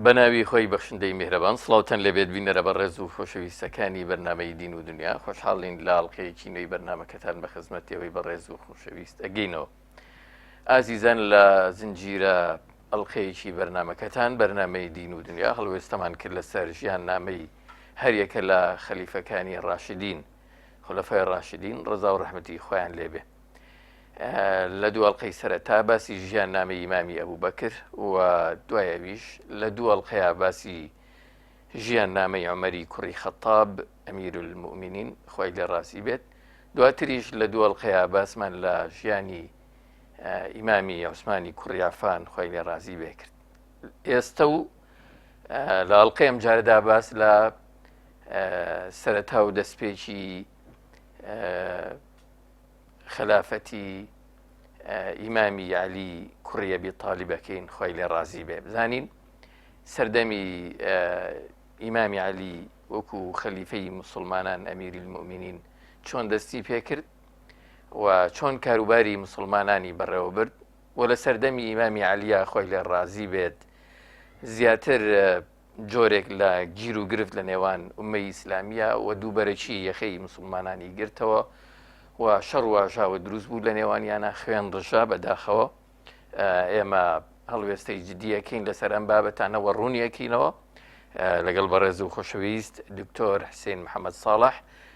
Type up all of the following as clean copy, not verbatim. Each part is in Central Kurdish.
بەناوی خۆی بەخشندەی میهرەبان سڵاوتان لێبێت بینەرە بەڕێز و خۆشەویستەکانی بەرنامەی دین و دنیا خۆشحاڵین لە ئەڵقەیەکی نوێی بەرنامەکەتان بە خزمەت ئێوەی بەڕێز و خۆشەویست ئەگەینەوە ئازیزان لە زنجیرە ئەڵقەیەکی بەرنامەکەتان بەرنامەی دین و دنیا هەڵوێستەمان کرد لەسەر ژیان نامەی هەریەکە لە خەلیفەکانی ڕاشدین خولەفای ڕاشدین ڕەزا و ڕەحمەتی خۆیان لێبێ لە دوو ئەڵقەی سەرەتا باسی ژیان نامەی ئیمامی ئەبوو بەکر و دوای ئەویش لە دوو ئەڵقەیە باسی ژیان نامەی عومەری کوڕی خەتاب ئەمیر المؤمنین خوای لێ ڕازی بێت دواتریش لە دوو ئەڵقەیە باسمان لە ژیانی ئیمامی عوسمانی کوڕی عەفان خوای لێ ڕازی بێ کرد ئێستا و لە ئەڵقەی ئەم جارەدا باس لە سەرەتا و دەستپێکی خەلافەتی ئیمامی عەلی کوڕی ئەبی تالیبەکەین خوای لێ ڕازی بێ بزانین سەردەمی ئیمامی عەلی وەکو خەلیفەی مسلمانان ئەمیری المؤمنین چۆن دەستی پێکرد و چۆن کاروباری مسلمانانی بەڕێوە برد و لە سەردەمی ئیمامی عەلیا خۆی لێ ڕازی بێت زیاتر جۆرێک لە گیر و گرفت لە نێوان ئومەی ئیسلامیە و دووبەرەکی یەخەی مسوڵمانانی گرتەوە و شەڕ و ئاژاوە دروست بوو لە نێوانیانە خوێن ڕژا بەداخەوە ئێمە هەڵوێستەی جدیەکەین لەسەر ئەم بابەتانە وە ڕوونیەکەینەوە لەگەڵ بەڕێز و خۆشەویست دکتۆر حسین محەممەد ساڵح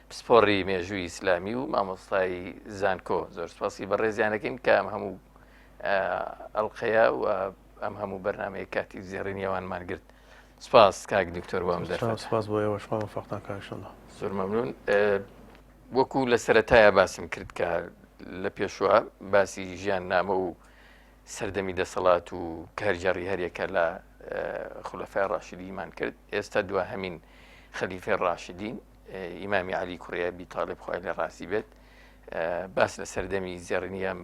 پسپۆڕی مێژووی ئیسلامی و مامۆستای زانکۆ زۆر سپاسی بەڕێزیانەکەین کە ئەم هەموو ئەڵلقەیە و ئەم هەموو بەرنامەیە کاتی زێڕینی ئەوانمان گرت سپاس کاک دکتۆر بۆ ئەم دەرفەتە. سپاس بۆ ئێوەش خوا مەفەقتان کا ئینشەڵڵا. زۆر مەمنون وەکو لە سەرەتایە باسم کرد کە لە پێشوە باسی ژیان نامە و سەردەمی دەسەڵات و کارگێڕی هەریەکە لە خولەفای ڕاشدیمان کرد ئێستا دوا هەمین خەلیفەی ڕاشدین ئیمامی عەلی کوڕی ئەبی تاڵب خوای لێ ڕازی بێت باس لە سەردەمی زێڕینی ئەم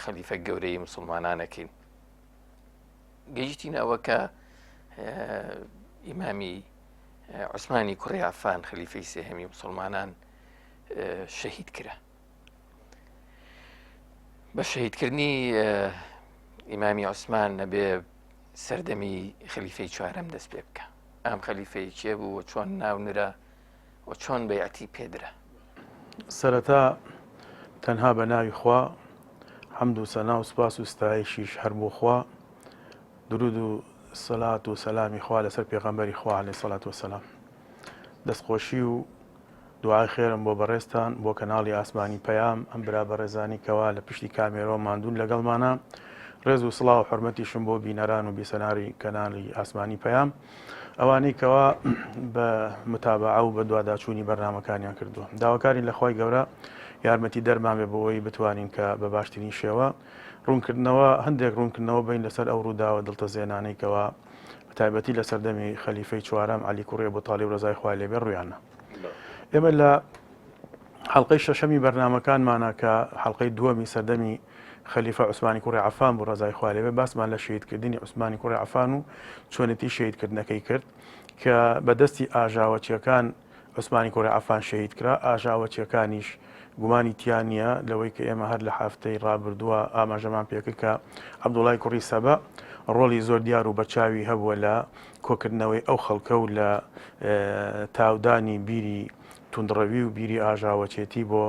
خەلیفە گەورەی مسلمانانەکەین گەیشتین ئەوە کە ئیمامی عوسمانی کوڕی عفان خەلیفەی سێهەمی مسلمانان شەهید کرا بە شەهیدکردنی ئیمامی عوسمان نەبێ سەردەمی خەلیفەی چوارەم دەست پێ بکە ئەم خەلیفەی کێ بوو و چۆن ناونرا و چۆن بەیعەتی پێدرا؟ سەرەتا تەنها بە ناوی خوا حەمد و سەنا و سوپاس و ستایشیش هەر بۆ خوا درود و سەلات و سەلامی خوا لەسەر پێغەمبەری خوا عەلەیهی سەلات وەسەلام دەستخۆشی و دوعای خێرم بۆ بەڕێزتان بۆ کەناڵی ئاسمانی پەیام ئەم برا بەڕێزانی کەوا لە پشتی کامێرەوە ماندوون لەگەڵمانە ڕێز و سڵاو و حورمەتیشم بۆ بینەران و بیسەناری کەناڵی ئاسمانی پەیام ئەوانەی کەوا بە متابەعە و بەدواداچوونی بەرنامەکانیان کردووە. داواکارین لە خوای گەورە یارمەتی دەرمان بێ بۆ ئەوەی بتوانین کە بە باشترین شێوە ڕوونکردنەوە هەندێک ڕوونکردنەوە بین لەسەر ئەو ڕووداوە دڵتەزێنانەی کەوا بە تایبەتی لە سەردەمی خەلیفەی چوارەم عەلی کوڕی ئەبو تالیب ڕەزای خوای لێبێ ڕوویانە. ئێمە لە حەڵقەی شەشەمی بەرنامەکانمانە کە حەڵقەی دووەمی سەردەمی خەلیفە عوسمانی کوڕی عەفان بوو ڕەزای خوا لێبێ باسمان لە شەهیدکردنی عوسمانی کوڕی عەفان و چۆنێتی شەهیدکردنەکەی کرد کە بە دەستی ئاژاوەچیەکان عوسمانی کوڕی عەفان شەهید کرا ئاژاوەچیەکانیش گومانی تیا نییە لەوەی کە ئێمە هەر لە هەفتەی ڕابردووە ئاماژەمان پێکرد کە عەبدوڵای کوڕی سەبە ڕۆڵی زۆر دیار و بەرچاوی هەبووە لە کۆکردنەوەی ئەو خەڵکە و لە تاودانی بیری توندڕەوی و بیری ئاژاوەچێتی بۆ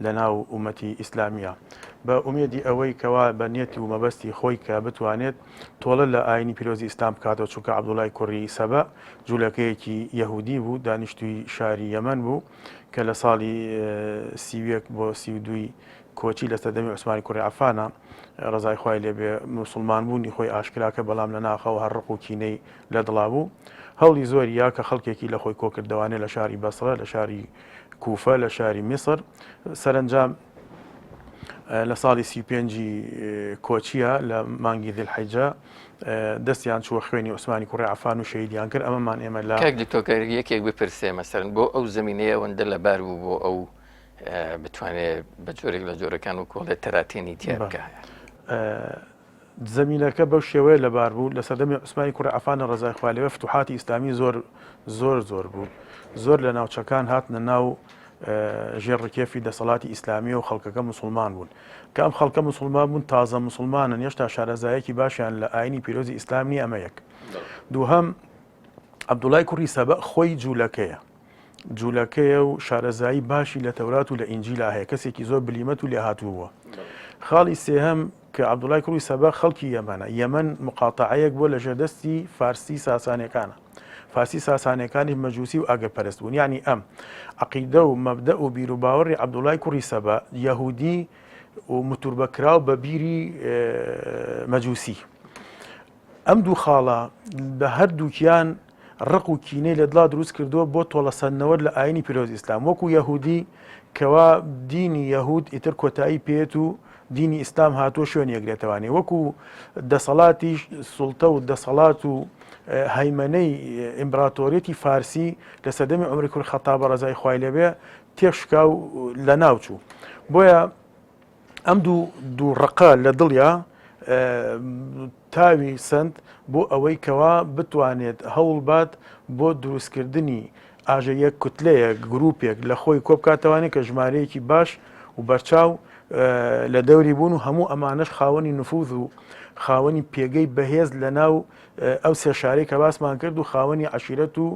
لەناو ئومەتی ئیسلامیە بە ئومێدی ئەوەی کەوا بە نیەتی و مەبەستی خۆی کە بتوانێت تۆڵە لە ئاینی پیرۆزی ئیسلام بکاتەوە چونکە عەبدوڵای کوڕی سەبە جولەکەیەکی یەهودی بوو دانیشتووی شاری یەمەن بوو کە لە ساڵی 31 بۆ 32 کۆچی لە سەردەمی عوسمانی کوڕی عەفانە ڕەزای خوای لێبێ موسڵمان بوونی خۆی ئاشکرا کرد بەڵام لە ناخەوە هەر ڕق و کینەی لە دڵا بوو هەوڵی زۆری یا کە خەڵکێکی لە خۆی کۆکردەوانێ لە شاری بەسڕە لە شاری کوفە لە شاری میسر سەرەنجام لە ساڵی 35 کۆچیە لە مانگی ذیلحیجە دەستیان چووە خوێنی عوسمانی کوڕی عەفان و شەهیدیان کرد ئەمەمان ئێمە لە کاک دکتۆر یەکێک بپرسێ مەسەرن بۆ ئەو زمینەیە ئەوەندە لەبار بوو بۆ ئەو بتوانێت بە جۆرێک لە جۆرەکان و کۆڵێ تەراتێنی تیا بکە. زەمینەکە بەو شێوەیە لەبار بوو لە سەردەمی عوسمانی کوڕی عەفانە ڕەزای خوا لێ فتوحاتی ئیسلامی زۆر زۆر زۆر بوو زۆر لە ناوچەکان هاتنە ناو. ژێر ڕکێفی دەسەڵاتی ئیسلامیە و خەڵکەکە موسڵمان بوون. کە ئەم خەڵکە موسڵمان بوون تازە موسڵمانن هێشتا شارەزایەکی باشیان لە ئاینی پیرۆزی ئیسلام نییە ئەمە یەک. دووهەم عەبدوڵای کوڕی سەبە خۆی جوولەکەیە. جوولەکەیە و شارەزایی باشی لە تەورات و لە ئینجیلا هەیە کەسێکی زۆر بلیمەت و لێهاتوو بووە. خاڵی سێهەم کە عەبدوڵای کوڕی سەبە خەڵکی یەمەنە، یەمەن مقاتەعەیەک بووە لە ژێردەستی فارسی ساسانیەکانە، فارسی ساسانیەکانیش مەجوسی و ئاگرپەرست بوون، یانی ئەم عەقیدە و مەبدەء و بیروباوەڕی عەبدوڵای کوڕی سەبە یەهودی و متوربەکراو بە بیری مەجوسی. ئەم دوو خاڵە بە هەردووکیان ڕق و کینەی لە دڵا دروست کردووە بۆ تۆڵەسەندنەوە لە ئاینی پیرۆز ئیسلام وەکو یەهودی کەوا دینی یەهود ئیتر کۆتایی پێت و دینی ئیسلام هاتووە شوێن یەگرێتەوانی وەکو دەسەڵاتیش سوڵتە و دەسەڵات و هەیمەنەی ئیمبراتۆریەتی فارسی لە سەردەمی عومەری کوڕی خەتابە ڕەزای خوای لێبێ تێکشکا و لەناوچوو بۆیە ئەم دوو دوو ڕقە لە دڵیا تاوی سند بۆ ئەوەی کەوا بتوانێت هەوڵبات بۆ دروستکردنی ئاژە یەک کوتلەیەک گروپێک لە خۆی کۆبکاتەوانێ کە ژمارەیەکی باش و بەرچاو لە دەوری بوون و هەموو ئەمانەش خاوەنی نفوذ و خاوەنی پێگەی بەهێز لە ناو ئەو سێ شارەی کە باسمان کرد و خاوەنی عەشیرەت و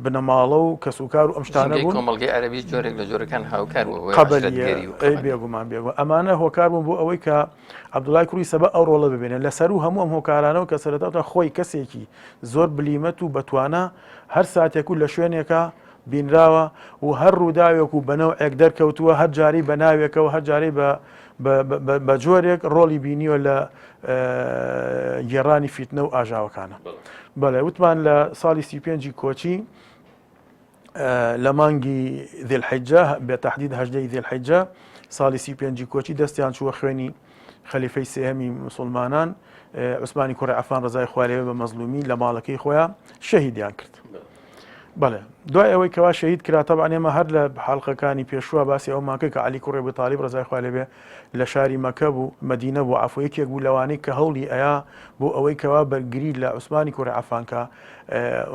بنەماڵە و کەسوکار و ئەم شتانە بوون. کۆمەڵگەی عەرەبیش جۆرێک لە جۆرەکان هاوکار بوو بۆ قەبەلیە عەشرەتگەری و ئەی قەبەلی. بێگومان بێگومان ئەمانە هۆکار بوون بۆ ئەوەی کە عەبدوڵای کوڕی سەبە ئەو ڕۆڵە ببینێت لە سەروو هەموو ئەم هۆکارانەوە کە سەرەتا وتمان خۆی کەسێکی زۆر بلیمەت و بەتوانا هەر ساتێک و لە شوێنێکا بینراوە و هەر ڕووداوێک و بە نەوعێک دەرکەوتووە هەر جارەی بە ناوێکەوە هەر جارەی بە بە جۆرێک ڕۆڵی بینیوە لە گێڕانی فیتنە و ئاژاوەکانە. بەڵێ وتمان لە ساڵی 35 کۆچی لە مانگی ذیلحجە بە تەحدید هەژدەی ذیلحجە ساڵی 35 کۆچی دەستیان چووە خوێنی خەلیفەی سێهەمی مسلمانان عوسمانی کوڕی عەفان ڕزای خوارەوە بە مەزلومی لە ماڵەکەی خۆیان شەهیدیان کرد. بەڵێ دوای ئەوەی کەوا شەهید کرا تەبعەن ئێمە هەر لە حەڵقەکانی پێشووە باسی ئەومان کرد کە عەلی کوڕی ئەبی تالیب ڕەزای خوای لێ بێ لە شاری مەکە بوو مەدینە بوو عەفو یەکێک بوو لەوانەی کە هەوڵی ئەیا بۆ ئەوەی کەوا بەرگری لە عوسمانی کوڕی عەفان کا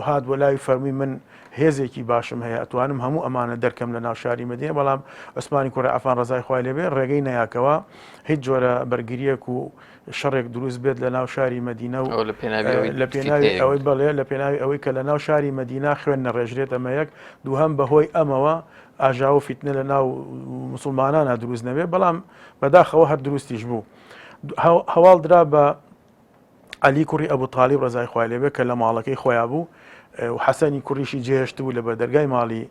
هات بۆ لای فەرمی من هێزێکی باشم هەیە ئەتوانم هەموو ئەمانە دەرکەم لە ناو شاری مەدینە بەڵام عوسمانی کوڕی عەفان ڕەزای خوای لێ بێ ڕێگەی نەیاکەوە هیچ جۆرە بەرگریەک و شەڕێک دروست بێت لە ناو شاری مەدینە و لە پێناوی ئەوەی بەڵێ لە پێناوی ئەوەی کە لە ناو شاری مەدینە خوێن نەڕێژرێت ئەمە یەک دووهەم بەهۆی ئەمەوە ئاژاوە فیتنە لە ناو مسلمانانە دروست نەبێ بەڵام بەداخەوە هەر دروستیش بوو هەواڵ درا بە عەلی کوڕی ئەبو تالیب ڕەزای خوای لێبێ کە لە ماڵەکەی خۆیان بوو و حەسەنی کوڕیشی جێهێشت بوو لە بەردەرگای ماڵی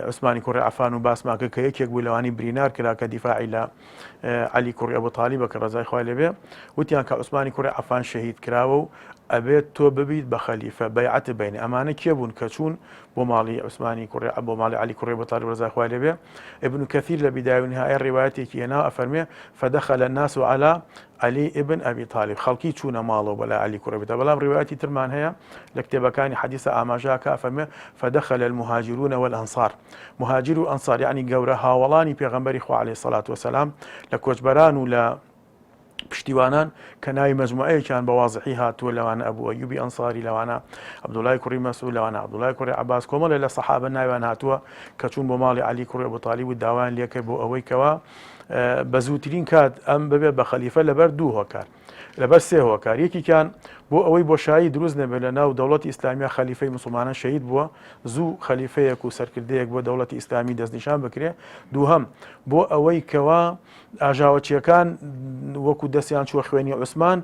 عوسمانی کوڕی عەفان و باسمان کرد کە یەکێک بوو لەوانی برینار کرا کە دیفاعی لە عەلی کوڕی ئەبو تالیبە کە ڕەزای خوای لێبێ وتیان کە عوسمانی کوڕی عەفان شەهید کراوە و ئەبێت تۆ ببیت بە خەلیفە بەیعەت بینێ ئەمانە کێ بوون کە چوون بۆ ماڵی عوسمانی کوڕی بۆ ماڵی عەلی کوڕی ئەبو تالیب ڕەزای خوای لێبێ ابن کەثیر لە بدایە و نهایە ڕیوایەتێکی هێناوە ئەفەرمێ فدخل الناس على علی ابن ابی طالب خەڵکی چوونە ماڵەوە بەلای عەلی کوڕی ئەبی تالیب بەڵام ڕیوایەتی ترمان هەیە لە کتێبەکانی حەدیسە ئاماژە ئەکا ئەفەرموێ فدخل المهاجرون والانصار مهاجر و ئەنصار یەعنی گەورە هاوەڵانی پێغەمبەری خوا علیە الصلوة والسلام لە کۆچبەران و لە پشتیوانان کە ناوی مەجموعەیەکیان بە وازحی هاتووە لەوانە ئەبوو ئەیوبی ئەنصاری لەوانە عەبدوڵای کوڕی مەسعود لەوانە عەبدوڵای کوڕی عەباس کۆمەڵێ لە سەحابە ناویان هاتووە کە چوون بۆ ماڵی عەلی کوڕی ئەبو تالیب و داوایان لێکرد بۆ ئەوەی کەوا بە زووترین کات ئەم ببێت بە خەلیفە لەبەر دوو هۆکار لەبەر سێ هۆکار یەکێکیان بۆ ئەوەی بۆشایی دروست نەبێت لە ناو دەوڵەتی ئیسلامیە خەلیفەی مسلمانان شەهید بووە زوو خەلیفەیەک و سەرکردەیەک بۆ دەوڵەتی ئیسلامی دەستنیشان بکرێ دووهەم بۆ ئەوەی کەوا ئاژاوەچیەکان وەکو دەستیان چووە خوێنی عوسمان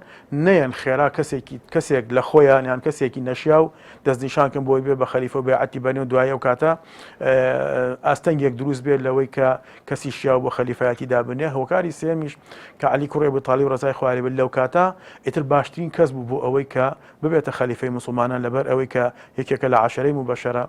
نەیەن خێرا کەسێکی کەسێک لە خۆیان یان کەسێکی نەشیاو دەستنیشان کەن بۆی بێ بە خەلیفە و بەیعەتی بەنێ و دوای ئەو کاتە ئاستەنگێک دروست بێت لەوەی کە کەسی شیاو بۆ خەلیفایەتی دابنێ هۆکاری سێمیش کە عەلی کوڕی ئەبو تالیب ڕەزای خوای لێ بێت لەو کاتە ئیتر باشترین کەس بوو بۆ ئەوەی کە ببێتە خەلیفەی موسڵمانان لەبەر ئەوەی کە یەکێکە لە عەشەرەی موبەشەرە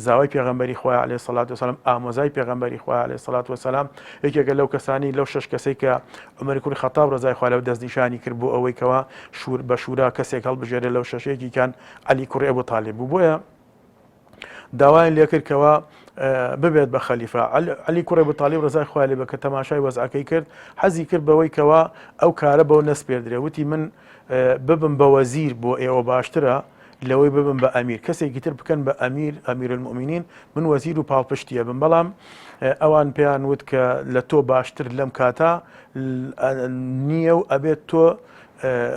زاوای پێغەمبەری خوای عەلەیهی سەڵات وسلام ئامۆزای پێغەمبەری خوای عەلەیهی سەڵات وسلام یەکێکە لەو کەسانی لەو شەش کەسەی کە عومەری کوڕی خەتاب ڕەزای خوای لێ دەستنیشانی کرد بۆ ئەوەی کەوا شور بە شورا کەسێک هەڵبژێرێ لەو شەشێکیان عەلی کوڕی ئەبو تالیب بوو بۆیە داوایان لێکرد کەوا ببێت بە خەلیفە عەلی کوڕی ئەبو تالیب ڕەزای خوای لێ بێ کە تەماشای وەزعەکەی کرد حەزی کرد بەوەی کەوا ئەو کارە بەو نەسپێردرێ وتی من ببم بە وەزیر بۆ ئێوە باشترە. لەوەی ببم بە ئەمیر کەسێکی تر بکەن بە ئەمیر ئەمیر المؤمنین من وەزیر و پاڵپشتیە بم بەڵام ئەوان پێیان وت کە لە تۆ باشتر لەم کاتە نییە و ئەبێت تۆ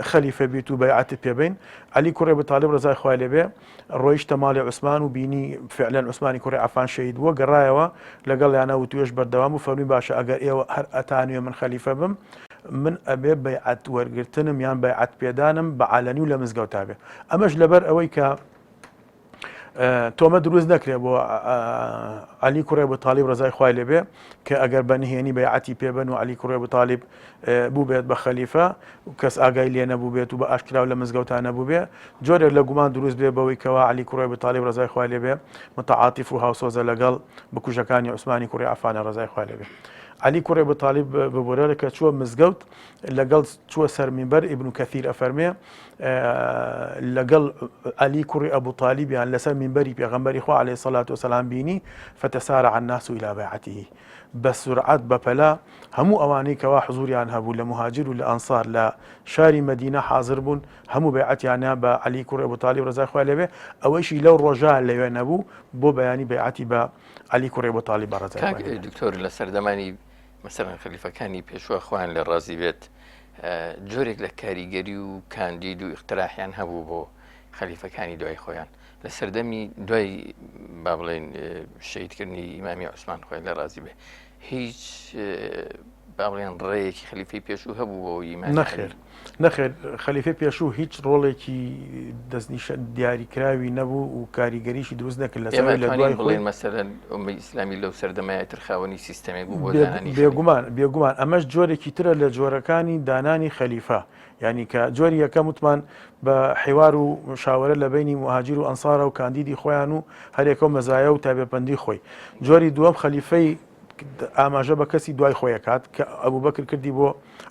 خەلیفە بیت و بەیعەتت پێ بین عەلی کوڕی ئەبو تالیب ڕەزای خوای لێ بێ ڕۆیشتە ماڵی عوسمان و بینی فعلەن عوسمانی کوڕی عەفان شەهید بووە گەڕایەوە لەگەڵیانە وتوێژ بەردەوام بوو فەرمی باشە ئەگەر ئێوە هەر ئەتانوێ من خەلیفە بم من ئەبێ بەیعەت وەرگرتنم یان بەیعەت پێدانم بە عەلەنی و لە مزگەوتا بێ ئەمەش لەبەر ئەوەی کە تۆمە دروست نەکرێ بۆ علی کوڕێ بۆ تاالب ڕزای خوای لێبێ کە ئەگەر بە نهێنی بەیعەتی پێبن و علی کوڕێ بۆ تاالب بوو بێت بە خەلیفە کەس ئاگای لێ نەبوو بێت و بە ئاشکراو لە مزگەوتا نەبوو بێ جۆرێک لە گومان دروست بێ بەوەی کەوا علی کوڕێ بە تاالب ڕزای خوای لێبێ متعاعاتیف و هاوسۆزە لەگەڵ بکوژەکانی عوسمانی کوڕی عفانە ڕزای خوای لێبێ علی کوڕێ بە تاالب ببورە کە چووە مزگەوت لەگەڵ چووە سەر مینبەر ئیبن کەثیر ئەفەرمێ لەگەڵ عەلی کوڕی ئەبو تالیبیان لەسەر مینبەری پێغەمبەری خوا عەلەیهی سەلات وسەلام بینی فتسارع الناس إلى بيعته بە سرعەت بەپەلە هەموو ئەوانەی کەوا حزوریان هەبوو لە مهاجر و لە ئەنسار لە شاری مەدینە حاضر بوون هەموو بەیعەتیانە بە عەلی کوڕی ئەبو تالیب ڕەزای خوای لێبێ ئەوەیشی لەو ڕۆژە لەوێ نەبوو بۆ بەیانی بەیعەتی بە عەلی کوڕی ئەبو تالیب بە ڕەزای خوای لێبێ. دکتۆر لە سەردەمانی مەسەلەن خەلیفەکانی پێشوە خوایان لێ ڕازی بێت جۆرێک لە کاریگەری و کاندید و ئیقتراحیان هەبوو بۆ خەلیفەکانی دوای خۆیان لە سەردەمی دوای با بڵێن شەیدکردنی ئیمامی عوسمان خۆی لە ڕازی بێ هیچ با بڵێن ڕێیەکی خەلیفەی پێشوو هەبوو بۆ ئیمامی نەخێر نەخێر خەلیفەی پێشوو هیچ ڕۆڵێکی دەستنیشە دیاریکراوی نەبوو و کاریگەریشی دروست نەکرد لەسەر لە دوای بڵێن مەسەلەن ئومەی ئیسلامی لەو سەردەمایە تر خاوەنی سیستەمێک بوو بۆ دانانی بێگومان بێگومان ئەمەش جۆرێکی ترە لە جۆرەکانی دانانی خەلیفە یعنی کە جۆری یەکەم وتمان بە حیوار و مشاوەرە لە بینی مهاجر و ئەنسارە و کاندیدی خۆیان و هەرێکە و مەزایە و تابێپەندی خۆی جۆری دووەم خەلیفەی ئاماژە بە کەسی دوای خۆی ئەکات کە ئەبوبەکر کردی بۆ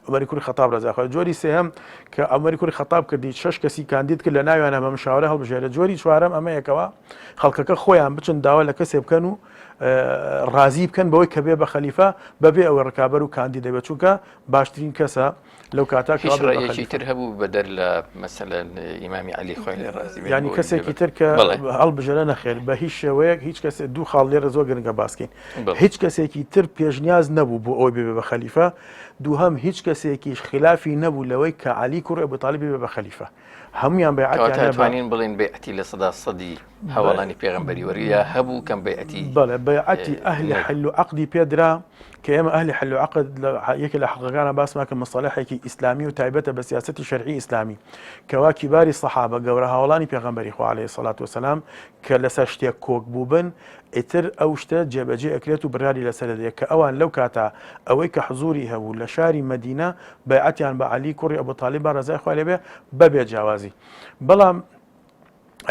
عومەری کوڕی خەتاب ڕەزای خوا جۆری سێهەم کە عومەری کوڕی خەتاب کردی شەش کەسی کاندید کرد لە ناویانە بە مشاورە هەڵبژێرە جۆری چوارەم ئەمەیەکەوە خەڵکەکە خۆیان بچن داوا لە کەسێ بکەن و ڕازی بکەن بەوەی کە بێ بە خەلیفە بەبێ ئەوەی ڕکابەر و کاندید دەبێت چونکە باشترین کەسە لەو کاتە هیچ ڕێیەکی تر هەبوو بەدەر لە مەسەلەن ئیمامی عەلی خوای لێ ڕازی بێت یانی کەسێکی تر کە هەڵبژێرە نەخێر بە هیچ شێوەیەک هیچ کەسێک دوو خاڵ لێرە زۆر گرنگە باسکەین هیچ کەسێکی تر پێشنیاز نەبوو بۆ ئەوەی بێ بە خەلیفە دووهەم هیچ کەسێکیش خلافی نەبوو لەوەی کە عەلی کوڕی ئەبو تالیب بێ بە خەلیفە هەمویان بەیعەتیان توانین بڵێن بەیعەتی 100% هەواڵانی پێغەمبەری وەرگیا هەبوو کەم بەیعەتی بەڵێ بەیعەتی ئەهلی حل و عەقدی پێدرا کە ئێمە ئەهلی حل و عەقد لە یەکێ لە حەقەکانە باسمان کە مصطلحێکی ئیسلامی و تایبەتە بە سیاسەتی شەرعی ئیسلامی کەوا کیباری سەحابە گەورە هاوڵانی پێغەمبەری خوا عەلەیهی سەڵات وسەلام کە لەسەر شتێک کۆک بووبن ئیتر ئەو شتە جێبەجێ ئەکرێت و بڕیاری لەسەر دەدرێت کە ئەوان لەو کاتە ئەوەی کە حزوری هەبوو لە شاری مەدینە بەیعەتیان بە عەلی کوڕی ئەبو تالیب با ڕەزای خوای لێ بێ بەبێ جیاوازی بەڵام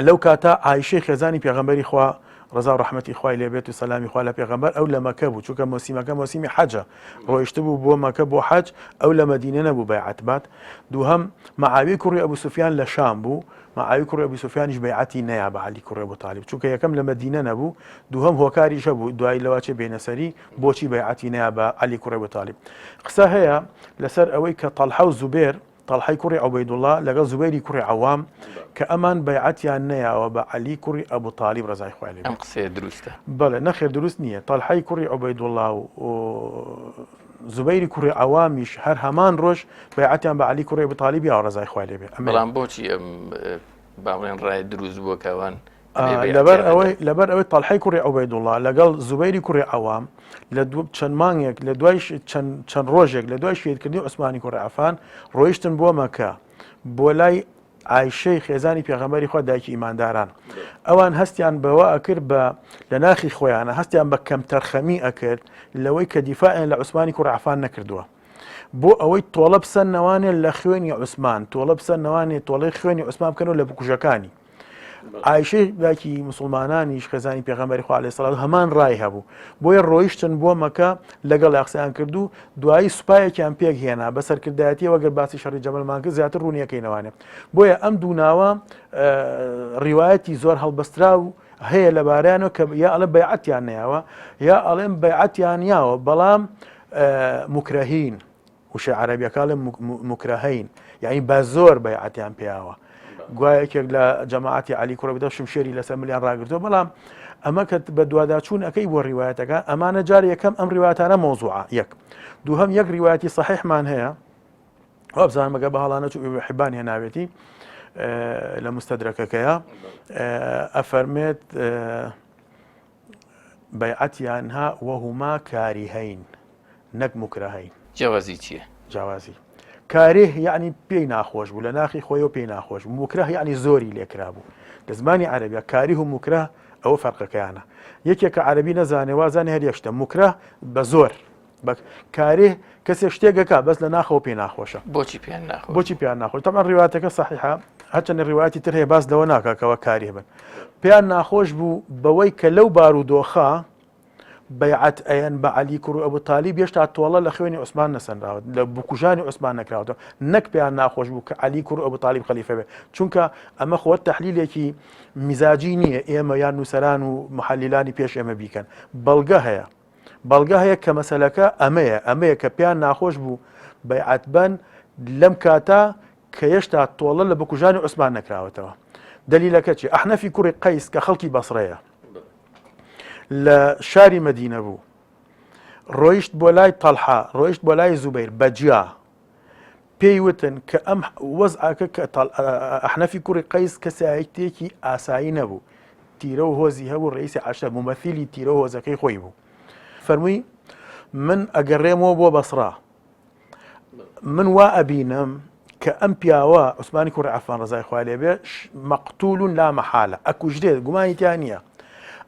لەو کاتە عایشەی خێزانی پێغەمبەری خوا ڕەزا و ڕەحمەتی خوای لێ بێت و سەلامی خوا لە پێغەمبەر ئەو لە مەکە بوو چونکە مۆسیمەکە مۆسیمی حەجە ڕۆیشتبوو بۆ مەکە بۆ حەج ئەو لە مەدینە نەبوو بەیعەت بات دووهەم معاویە کوڕی ئەبو سوفیان لە شام بوو معاویە کوڕی ئەبو سوفیانیش بەیعەتی نەیا بە عەلی کوڕی ئەبو تالیب چونکە یەکەم لە مەدینە نەبوو دووهەم هۆکاریش هەبوو دوای لەوە چێ بێنە سەری بۆچی بەیعەتی نەیا بە عەلی کوڕی ئەبو تالیب قسە هەیە لەسەر ئەوەی کە تەڵحە و زوبێر تەڵحەی کوڕی عوبەیدوڵڵا لەگەڵ زوبەیری کوڕی عەوام کە ئەمان بەیعەتیان نەیاوە بە عەلی کوڕی ئەبو تالیب ڕەزای خوای لێ بێت. ئەم قسەیە دروستە؟ بەڵێ، نەخێر دروست نییە. تەڵحەی کوڕی عوبەیدوڵڵا و زوبەیری کوڕی عەوامیش هەر هەمان ڕۆژ بەیعەتیان بە عەلی کوڕی ئەبو تالیب یاوە ڕەزای خوای لێ بێت. ئەمەیە. بەڵام بۆچی ئەم با بڵێن ڕایە دروست بووە کە ئەوان لەبەر ئەوەی لەبەر ئەوەی تەڵحەی کوڕی عوبەیدوڵڵا لەگەڵ زوبەیری کوڕی عەوام لە چەند مانگێک لە دوای چەند ڕۆژێک لە دوای شەهیدکردنی عوسمانی کوڕی عەفان ڕۆیشتن بۆ مەکە بۆ لای عایشەی خێزانی پێغەمبەری خوا دایکی ئیمانداران ئەوان هەستیان بەوە ئەکرد بە لە ناخی خۆیانە هەستیان بە کەمتەرخەمی ئەکرد لەوەی کە دیفاعیان لە عوسمانی کوڕی عەفان نەکردووە بۆ ئەوەی تۆڵە بسەنەوانێ لە خوێنی عوسمان تۆڵە بسەنەوانێ تۆڵەی خوێنی عوسمان بکەنەوە لە بکوژەکانی ئایشەی دایکی مسلمانانیش خێزانی پێغەمبەری خوا عەلەیهی سەلام هەمان ڕای هەبوو بۆیە ڕۆیشتن بۆ مەکە لەگەڵ قسەیان کرد و دوایی سوپایەکیان پێک هێنا بە سەرکردایەتیەوە گەر باسی شەڕی جەمەلمان کرد زیاتر ڕوونیەکەینەوانێ بۆیە ئەم دوو ناوە ڕیوایەتی زۆر هەڵبەستراو هەیە لەبارەیانەوە کە یا ئەڵێ بەیعەتیان نەیاوە یا ئەڵێن بەیعەتیان یاوە بەڵام موکرەهین وشە عەرەبیەکە ئەڵێ موکرەهین یعنی بە زۆر بەیعەتیان پیاوە. گوایە یەکێک لە جەماعەتی عەلی کوڕی ئەبی شمشێری لەسەر ملیان ڕاگرتووە بەڵام ئەمە کە بە دواداچوون ئەەکەی بۆ ڕیوایەتەکە ئەمانە جار یەکەم ئەم ڕیواتانە مۆزوعە یەک دووهەم یەک ڕیواتی صحیحمان هەیە وابزانم ئەگەر بە هەڵانە چوو ئیبن حبان هێناوێتی لە مستەدرەکەکەیە ئەفەرمێت بەیعەتیان ها وهما کاریهین نەک مکرهین. جیاوازی چیە؟ جیاوازی کارێه یەعنی پێی ناخۆش بوو لە ناخی خۆیەوە پێی ناخۆش بوو مکرە یەعنی زۆری لێکرابوو لە زمانی عەرەبیا کاریه و مکرە ئەوە فەرقەکەیانە یەکێک کە عەرەبی نەزانێ وازانێ هەر یەک شتە مکرە بە زۆر بە کارێه کەسێک شتێکەکە بەس لە ناخەوە پێی ناخۆشە بۆچی پێیان ناخۆش بۆچی پێیان ناخۆش تەبعەن ڕیواتەکە سەحیحە هەرچەندە ڕیواتی تر هەیە باس لەوە ناکا کەوا کاریه بن پێیان ناخۆش بوو بەوەی کە لەو بارودۆخە بەیعەت ئەیەن بە عەلی کوڕی ئەبو تالیب هێشتا تۆڵە لە خوێنی عوسمان نەسەنراوە لە بکوژانی عوسمان نەکراوەتەوە نەک پێیان ناخۆش بوو کە عەلی کوڕی ئەبو تالیب خەلیفە بێت چونکە ئەمە خۆ تەحلیلێکی میزاجی نییە ئێمە یان نووسەران و محەلیلانی پێش ئێمە بیکەن بەڵگە هەیە بەڵگە هەیە کە مەسەلەکە ئەمەیە ئەمەیە کە پێیان ناخۆش بوو بەیعەت بەن لەم کاتە کە هێشتا تۆڵە لە بکوژانی عوسمان نەکراوەتەوە دەلیلەکە چی ئەحنەفی کوڕی قەیس کە خەڵکی بەسڕەیە لە شاری مەدینە بوو ڕۆیشت بۆ لای تەڵحا ڕۆیشت بۆ لای زوبەیر بەجیا پێی وتن کە ئەم وەزعەکە کە ئەحنەفی کوڕی قەیس کەسایەتێکی ئاسایی نەبوو تیرە و هۆزی هەبوو ڕئیسی عەشرە مومەثیلی تیرە و هۆزەکەی خۆی بوو فەرمووی من ئەگەڕێمەوە بۆ بەسڕا من وا ئەبینم کە ئەم پیاوە عوسمانی کوڕی عەفان ڕەزای خوای لێ بێ مەقتول لا مەحالە ئەکوژرێت گومانی تیا نییە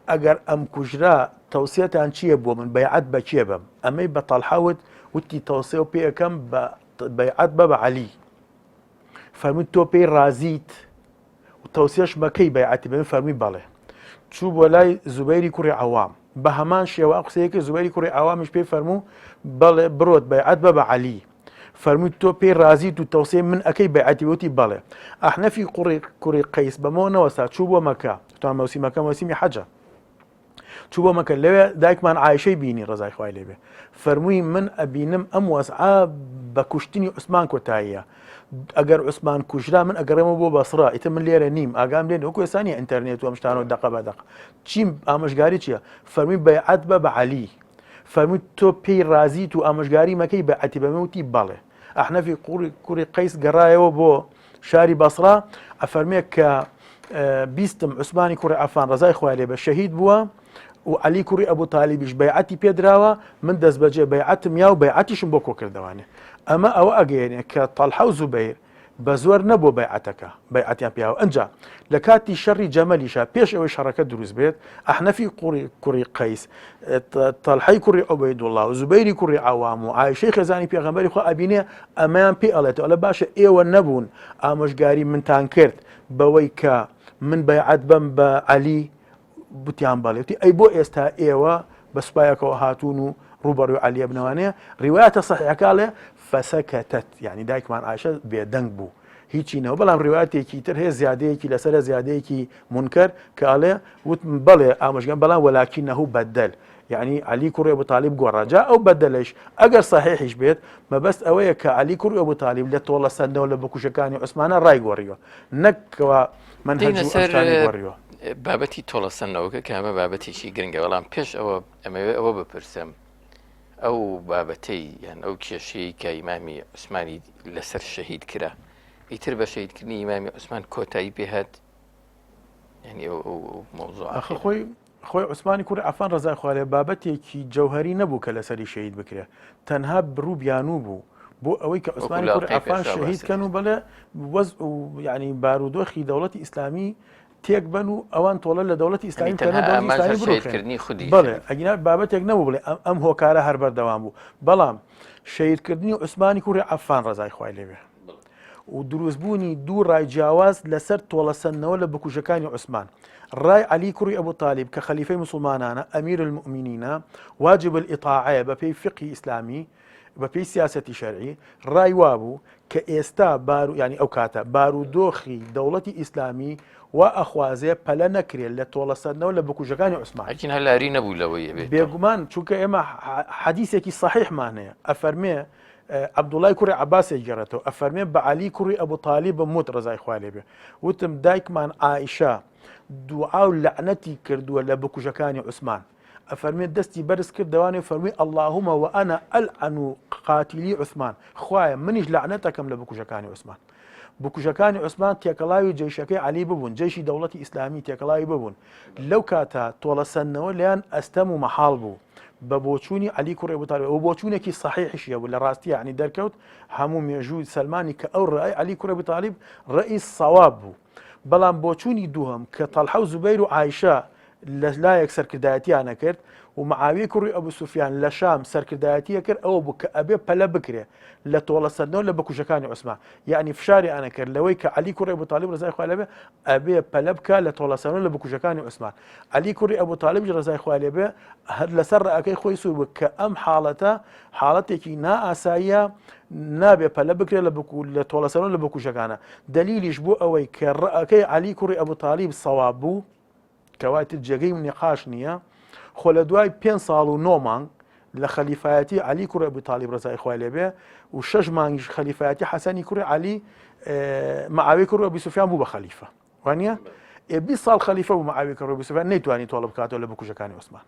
ئەگەر ئەم کوژرا تەوسیەتان چییە بۆ من بەیعەت بە کێ بەم ئەمەی بە تەڵحە وت وتی تەوسێ و پێەکەم بە بەیعەت بە بە عەلی فەرمووی تۆ پێی ڕازیت و تەوسیەش مەکەی بەیعەتی بە من فەرمووی بەڵێ چوو بۆ لای زوبەیری کوڕی عەوام بە هەمان شێوە ئەم قسەیە کرد زوبەیری کوڕی عەوامیش پێی فەرموو بەڵێ بڕۆت بەیعەت بە بە عەلی فەرمووی تۆ پێی ڕازیت و تەوسیەی من ئەکەی بەیعەتی وتی بەڵێ ئەحنەفی کوڕی کوڕی قەیس بەمەوە نەوەستا چوو بۆ مەکە توان مەوسیمەکە مەوسیمی حەجە چوو بۆ مەکە لەوێ دایکمان عایشەی بینی ڕەزای خوای لێبێ فەرمووی من ئەبینم ئەم وەزعە بە کوشتنی عوسمان کۆتاییە ئەگەر عوسمان کوژرا من ئەگەڕێمەوە بۆ بەسڕا ئیتر من لێرە نیم ئاگام لێ وەکو ئێستا نییە ئینتەرنێت و ئەم شتانەوە دەقە بە دەق چیم ئامۆژگاری چییە فەرمووی بەیعەت بە بە عەلی فەرمووی تۆ پێی ڕازیت و ئامۆژگاری مەکەی بەیعەتی بە من وتی بەڵێ ئەحنەفی کوڕی کوڕی قەیس گەڕایەوە بۆ شاری بەسڕا ئەفەرمێ کە بیستم عوسمانی کوڕی عەفان ڕەزای خوای لێ بە شەهید بووە و عەلی کوڕی ئەبوو تالیبیش بەیعەتی پێدراوە من دەستبەجێ بەیعەتم یا و بەیعەتیشم بۆ کۆکردەوانێ ئەمە ئەوە ئەگەیەنێ کە تەڵحە و زوبەیر بە زۆر نەبوو بەیعەتەکە بەیعەتیان پیاوە ئەنجا لە کاتی شەڕی جەمەلیشا پێش ئەوەی شەڕەکە دروست بێت ئەحنەفی کوڕی کوڕی قەیس تەڵحەی کوڕی عوبەیدوڵڵا و زوبەیری کوڕی عەوام و عایشەی خێزانی پێغەمبەری خوا ئەبینێ ئەمەیان پێ ئەڵێتەوە ئەڵێ باشە ئێوە نەبوون ئامۆژگاری منتان کرد بەوەی کە من بەیعەت بەم بە عەلی وتیان بەڵێ وتی ئەی بۆ ئێستا ئێوە بە سوپایەکەوە هاتوون و ڕووبەڕووی عەلی ئەبنەوانەیە ڕیوایەتە سەحیحەکە ئەڵێ فسکتت یعنی دایکمان عایشە بێدەنگ بوو هیچی نەوە بەڵام ڕیواتێکی تر هەیە زیادەیەکی لەسەرە زیادەیەکی منکەر کە ئەڵێ وتم بەڵێ ئامۆژگەم بەڵام وەلاکینەهو بەدەل یعنی عەلی کوڕی ئەبو تالیب گۆڕا جا ئەو بەدەلەش ئەگەر سەحیحیش بێت مەبەست ئەوەیە کە عەلی کوڕی ئەبو تالیب لە تۆڵە سەندنەوە لە بکوژەکانی عوسمانە ڕای گۆڕیوە نەک کەوا مەنهەج دێینە و سەر ئەم شتانەی گۆڕیوە. بابەتی تۆڵە سەندنەوەکە کە ئەمە بابەتێکی گرنگە بەڵام پێش ئەوە ئەمەوێ ئەوە بپرسم ئەو بابەتەی یان ئەو کێشەی کە ئیمامی عوسمانی لەسەر شەهید کرا ئیتر بە شەهیدکردنی ئیمامی عوسمان کۆتایی پێهات یعنی ئەو ئەو ئەو مەوزوعە ئاخە خۆی خۆی عوسمانی کوڕی عەفان ڕەزای خوا لێ بابەتێکی جەوهەری نەبوو کە لەسەری شەهید بکرێ تەنها بڕوو بیانوو بوو بۆ ئەوەی کە وەکو عوسمانی کوڕی لاقەی عەفان پێشوا شەهید باست کەن و کرد. بەڵێ وەز و یعنی بارودۆخی دەوڵەتی ئیسلامی تێک بەن و ئەوان تۆڵە لە دەوڵەتی یعنی ئیسلامی بکەن تەنها و دەوڵەتی ئامانج ئیسلامی هەر بڕوخێنن شەهیدکردنی خودی بەڵێ خەلیفە. ئەگینا بابەتێک نەبوو بڵێ ئەم ئەم هۆکارە هەر بەردەوام بوو بەڵام شەهیدکردنی عوسمانی کوڕی عەفان ڕەزای خوای لێ بێ و دروستبوونی دوو ڕای جیاواز لەسەر تۆڵەسەندنەوە لە بکوژەکانی عوسمان، ڕای عەلی کوڕی ئەبو تالیب کە خەلیفەی موسڵمانانە، ئەمیر الموئمینینە، واجب الئیطاعەیە بەپێی فیقهی ئیسلامی، بەپێی سیاسەتی شەرعی، ڕای وابوو کە ئێستا بارو یانی ئەو کاتە بارودۆخی دەوڵەتی ئیسلامی وا ئەخوازێ پەلە نەکرێ لە تۆڵەسەندنەوە لە بکوژەکانی عوسمان. ئەگین هەر لاری نەبوو لەوەی ئەبێت. بێگومان چونکە ئێمە حەدیسێکی سەحیحمان هەیە ئەفەرمێ. عەبدوڵای کوڕی عەباس ئەیگێڕێتەوە ئەفەرمێ بە عەلی کوڕی ئەبو تالیبم وت ڕەزای خوا لێ بێ وتم دایکمان عائیشە دوعا و لەعنەتی کردووە لە بکوژەکانی عوسمان ئەفەرمێ دەستی بەرز کردەوانێ فەرمووی اللهم وأنا ألعن قاتلی عثمان خوایە منیش لەعنەتەکەم لە بکوژەکانی عوسمان بکوژەکانی عوسمان تێکەڵاوی جەیشەکەی عەلی ببوون، جەیشی دەوڵەتی ئیسلامی تێکەڵاوی ببوون. لەو کاتە تۆڵەسەندنەوە لێیان ئەستەم و مەحاڵ بوو. بە بۆچوونی عەلی کوڕی ئەبو تالیب و بۆچوونێکی سەحیحیشی هەبوو لە ڕاستییا یانی دەرکەوت هەموو مێژوو سەلمانی کە ئەو ڕەئەی عەلی کوڕی ئەبو تالیب ڕەئی سەواب بوو. بەڵام بۆچوونی دووهەم کە تەڵحە و زوبەیر و عایشە لە لایەک سەرکردایەتیان ئەکرد و معاویەی کوڕی ئەبو سوفیان لە شام سەرکردایەتی ئەکرد ئەوە بوو کە ئەبێ پەلە بکرێ لە تۆڵە سەندنەوە لە بکوژەکانی عوسمان یعنی فشاریان ئەکرد لەوەی کە عەلی کوڕی ئەبو تالیب ڕەزای خوای لێبێ ئەبێ پەلە بکا لە تۆڵە سەندنەوە لە بکوژەکانی عوسمان عەلی کوڕی ئەبو تالیبیش ڕەزای خوای لێبێ هەر لەسەر ڕەئەکەی خۆی سوور بوو کە ئەم حاڵەتە حاڵەتێکی نائاساییە نابێ پەلە بکرێت لە بکو لە تۆڵەسەرەوە لە بکوژەکانە دلیلیش بۆ ئەوەی کە ڕەئەکەی عەلی کوڕی ئەبو تالیب سەواب بوو کەوا ئیتر جێگەی نیقاش نییە، خۆ لە دوای پێنج ساڵ و نۆ مانگ لە خەلیفایەتی عەلی کوڕی ئەبو تالیب ڕەزای خوای لێ بێ و شەش مانگیش خەلیفایەتی حەسەنی کوڕی عەلی معاویە کوڕی ئەبی سوفیان بوو بە خەلیفە وانە ئێ 20 ساڵ خەلیفە بوو معاویە کوڕی ئەبی سوفیان نەیتوانی تۆڵە بکاتەوە لە بکوژەکانی عوسمان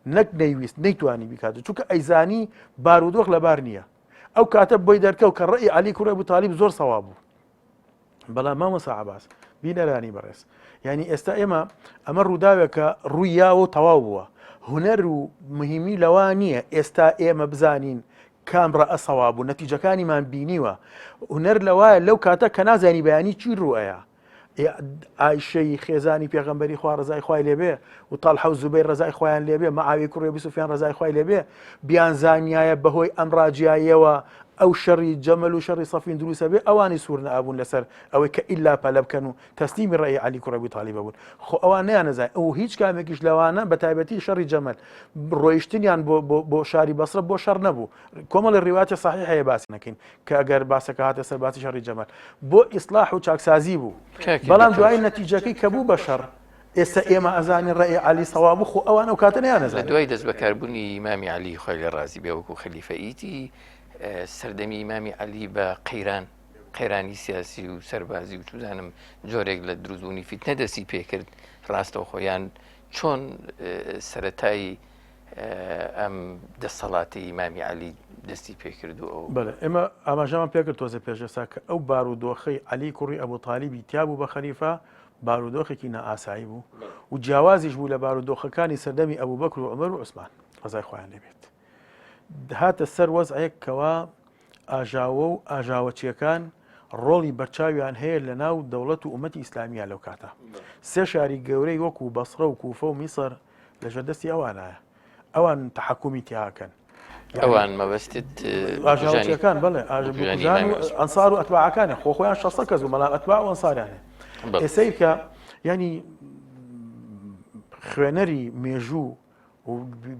نەک نەیویست نەیتوانی بیکات چونکە ئەیزانی بارودۆخ لەبار نییە ئەو کاتە بۆی دەرکەوت کە ڕەئی عەلی کوڕی ئەبو تالیب زۆر سەواب بوو بەڵام مامۆستا عەباس بینەرانی بەڕێز یعنی ئێستا ئێمە ئەمە ڕووداوێکە ڕووی یاوە و تەواو بووە هونەر و مهمی لەوە نییە ئێستا ئێمە بزانین کام ڕەئە سەواب و نەتیجەکانیمان بینیوە هونەر لەوایە لەو کاتە کە نازانی بەیانی چی ڕوئەیە ئایشەی خێزانی پێغەمبەری خوا ڕزای خوای لێبێ و تەڵحە و زوبەیر ڕەزای خوایان لێبێ، مەعاویەی کوڕی ئەبی سوفیان ڕەزای خوای لێبێ، بیانزانیایە بەهۆی ئەم ڕاجیاییەوە ئەو شەڕی جەمەل و شەڕی سەفین دروست ئەبێ، ئەوانی سوور نەئەبوون لەسەر ئەوەی کە ئیلا پەلە بکەن و تەسلیمی ڕەئی عەلی کوڕی ئەبی تالیب ئەبوون. خۆ ئەوان نەیانەزانی و هیچ کامێکیش لەوانە بەتایبەتی شەڕی جەمەل ڕۆیشتنیان بۆ بۆ بۆ شاری بەسرە بۆ شەڕ نەبوو. کۆمەڵی ڕیوایەتی سەحیح هەیە باسی نەکەین کە ئەگەر باسەکە هاتە سەر باسی شەڕی جەمەل بۆ ئیسلاح و چاکسازی بوو. بەڵام دوایی نەتیجەکەی کە بوو بە شەڕ ئێستا ئێمە ئەزانین ڕەئی عەلی سەواب بوو خۆ ئەوان ئەو کاتە لە نەیانەزانی. دوای دەستبەکاربوونی ئیمامی عەلی خوای لێ ڕازی بێ وەکوو خەلیفە ئیتی سەردەمی ئیمامی عەلی بە قەیران قەیرانی سیاسی و سەربازی و چوزانم جۆرێک لە دروستبوونی فیتنە دەستی پێکرد ڕاستەوخۆ یان چۆن سەرەتای ئەم دەسەڵاتی ئیمامی عەلی دەستی پێکرد و ئەو بەڵێ ئێمە ئاماژەمان پێکرد تۆزێ پێش ئێستا کە ئەو بارودۆخەی عەلی کوڕی ئەبو تالیبی تیا بوو بە خەلیفە بارودۆخێکی نائاسایی بوو و جیاوازیش بوو لە بارودۆخەکانی سەردەمی ئەبوبەکر و عومەر و عوسمان ڕەزای خوایان لێ بێت هاتە سەر وەزعێک کەوا ئاژاوە و ئاژاوەچیەکان ڕۆڵی بەرچاویان هەیە لە ناو دەوڵەت و ئومەتی ئیسلامیە لەو کاتە سێ شاری گەورەی وەکو بەسرە و کوفە و میسر لەژێر دەستی ئەوانایە ئەوان تەحەکومی تیاکەن. ئەوان مەبەستت ئاژاوەچیەکان بەڵێ ئاژەکان و ئەنسار و ئەتباعەکانە خۆ خۆیان 600 کەس بوو بەڵام ئەتباع و ئەنساریان هەیە سەیرکە ینی خوێنەری مێژوو و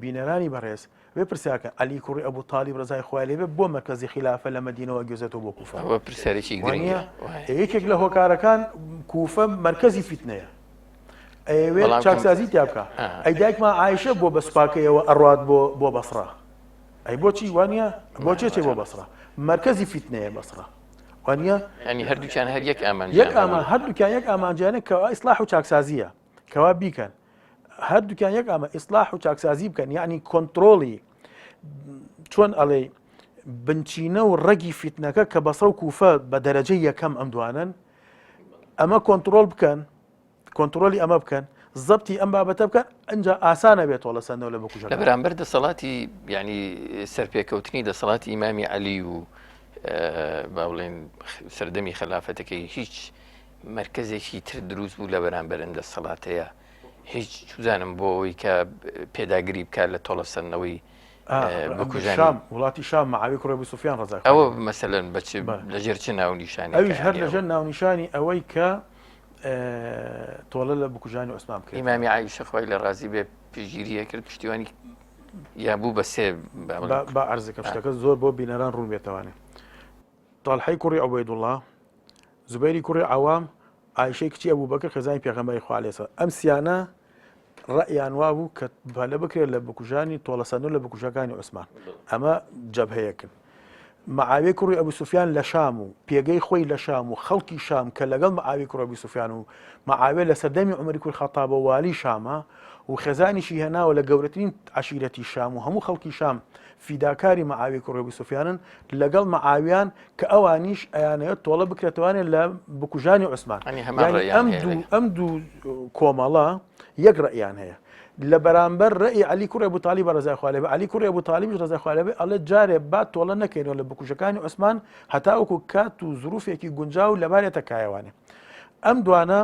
بینەرانی بەڕێز بێ پرسیاکە عەلی کوڕی ئەبوو تالیب ڕزای خوای لێبێ بۆ مەرکەزی خلافە لە مەدینەوە گوێزێتەوە بۆ کوفە ئەوە پرسیارێکی گرنگە یەکێک لە هۆکارەکان کوفە مەرکەزی فیتنەیە ئەیەوێت چاکسازی تیا بکا ئەی دایکمان عایشە بۆ بە سوپاکەیەوە ئەڕوات بۆ بۆ بەسڕا ئەی بۆچی وانە بۆچێ چێ بۆ بەسڕا مرکزی فیتنەیە بەسڕا وانە ینی هەردووکیان هەر یەک ئامان یەک ئامان هەردووکیان یەک ئامانجیانە کە ئیسلاح و چاکسازیە کەوا بیکەن هەردووکیان یەک ئامە ئیسلاح و چاکسازی بکەن یعنی کۆنتترۆڵی چۆن ئەڵێ بنچینە و ڕەگی فیتنەکە کە بەسە و کوفە بە دەرەجە یەکەم ئەم دوانن ئەمە کۆنتترۆل بکەن کۆنترۆلی ئەمە بکەن زەبتی ئەم بابەتە بکەن ئەجا ئاسانە بێت تۆڵە سەندەوە لە بکوژە لە بەرامبەر دەسەڵاتی ینی سەرپێکەوتنی دەسەڵاتی ئیمامی عەلی و با بڵێن سەردەمی خەلافەتەکەی هیچ مرکزێکی تر دروست بوو لە بەرامبەر ئەم دەسەڵاتەیە هیچ چزانم بۆ ئەوەی کە پێداگری بکات لە تۆڵە سەندنەوەی بکوژانی شام وڵاتی شام معاویە کوڕی ئەبو سوفیان ڕەزای ئەوە مەسەلەن بە چ لەژێر چ ناونیشانی ئەویش هەر لەژێر ناونیشانی ئەوەی کە تۆڵە لە بکوژانی عوسمان بکرێت. ئیمامی عایشە خوای لێ ڕازی بێ پشتگیری کرد پشتیوانی یا بوو بە سێ با عەرزەکەم شتەکە زۆر بۆ بینەران ڕوون بێتەوانێ تەڵحەی کوڕی عوبەیدوڵڵا زوبەیری کوڕی عەوام عایشەی کچی ئەبوبەکر خێزانی پێغەمبەری خوا عەلەیهی سەلام ئەم سیانە ڕەئیان وابوو کە پەلە بکرێت لە بکوژانی تۆڵەسەندن لە بکوژەکانی عوسمان ئەمە جەبهەیەکن. معاویەی کوڕی ئەبو سوفیان لە شام و پێگەی خۆی لە شام و خەڵکی شام کە لەگەڵ معاویەی کوڕی ئەبو سوفیان و معاویە لە سەردەمی عومەری کوڕی خەتابەوە والی شامە و خێزانیشی هێناوە لە گەورەترین عەشیرەتی شام و هەموو خەڵکی شام فیداکاری معاویەی کوڕی ئەبو سوفیانن لەگەڵ معاویان کە ئەوانیش ئەیانەوێت تۆڵە بکرێتوانێ لە بکوژانی عوسمان یانی ئەم دوو ئەم دوو کۆمەڵە یەک ڕەئیان هەیە لە بەرامبەر ڕەئی عەلی کوڕی ئەبو تالیبە ڕەزای خوا لێبێ عەلی کوڕی ئەبو تالیبیش ڕەزای خوا لێبێ ئەڵێ جارێ با تۆڵە نەکەینەوە لە بکوژەکانی عوسمان هەتاوەکو کات و زروفێکی گونجاو لەبارێتە کایەوانێ ئەم دوانە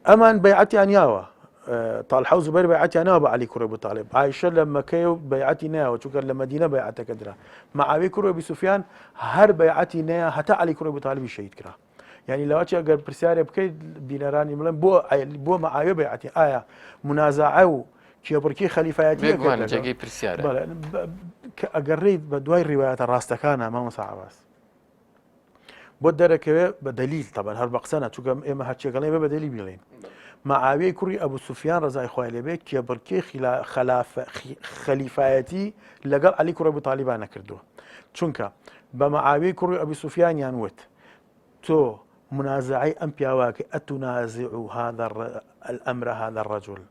ئەمان بەیعەتیان یاوە تاڵحە و زوبەیر بەیعەتیان ناوە بە عەلی کوڕی ئەبو تالیب عایشە لە مەکەیە و بەیعەتی نایەوە چونکە لە مەدینە بەیعەتەکە درا معاویە کوڕی ئەبی سوفیان هەر بەیعەتی نەیە هەتا عەلی کوڕی ئەبو تالیبی شەهید کرا یعنی لەوەچی ئەگەر پرسیارێ بکەیت بینەرانی بڵێن بۆ بۆ مەعاویە بەیعەتی ئایا منازعە و کێبڕکی خەلیفایەتی بێگومان جێگەی پرسیارە کە ئەگەر ڕێیت بە دوای ڕیوایەتە ڕاستەکانە مامۆستا عەباس بۆ دەرەکەوێ بە دەلیل تەبەن هەر بە قسە نە چونکە ئێمە هەرچێکەڵێ بە دەلی بیڵێن معاویەی کوڕی ئەبوو سوفیان ڕزای خوای لێبێ کێبڕکێ خەلیفایەتی لەگەڵ عەلی کوڕی ئەبوو تالیبان نەکردووە چونکە بە معاویەی کوڕی ئەبی سوفیانیان وت تۆ منازعەی ئەم پیاوە ئەکەی ئەتنازع هذا الامر هذا الرجل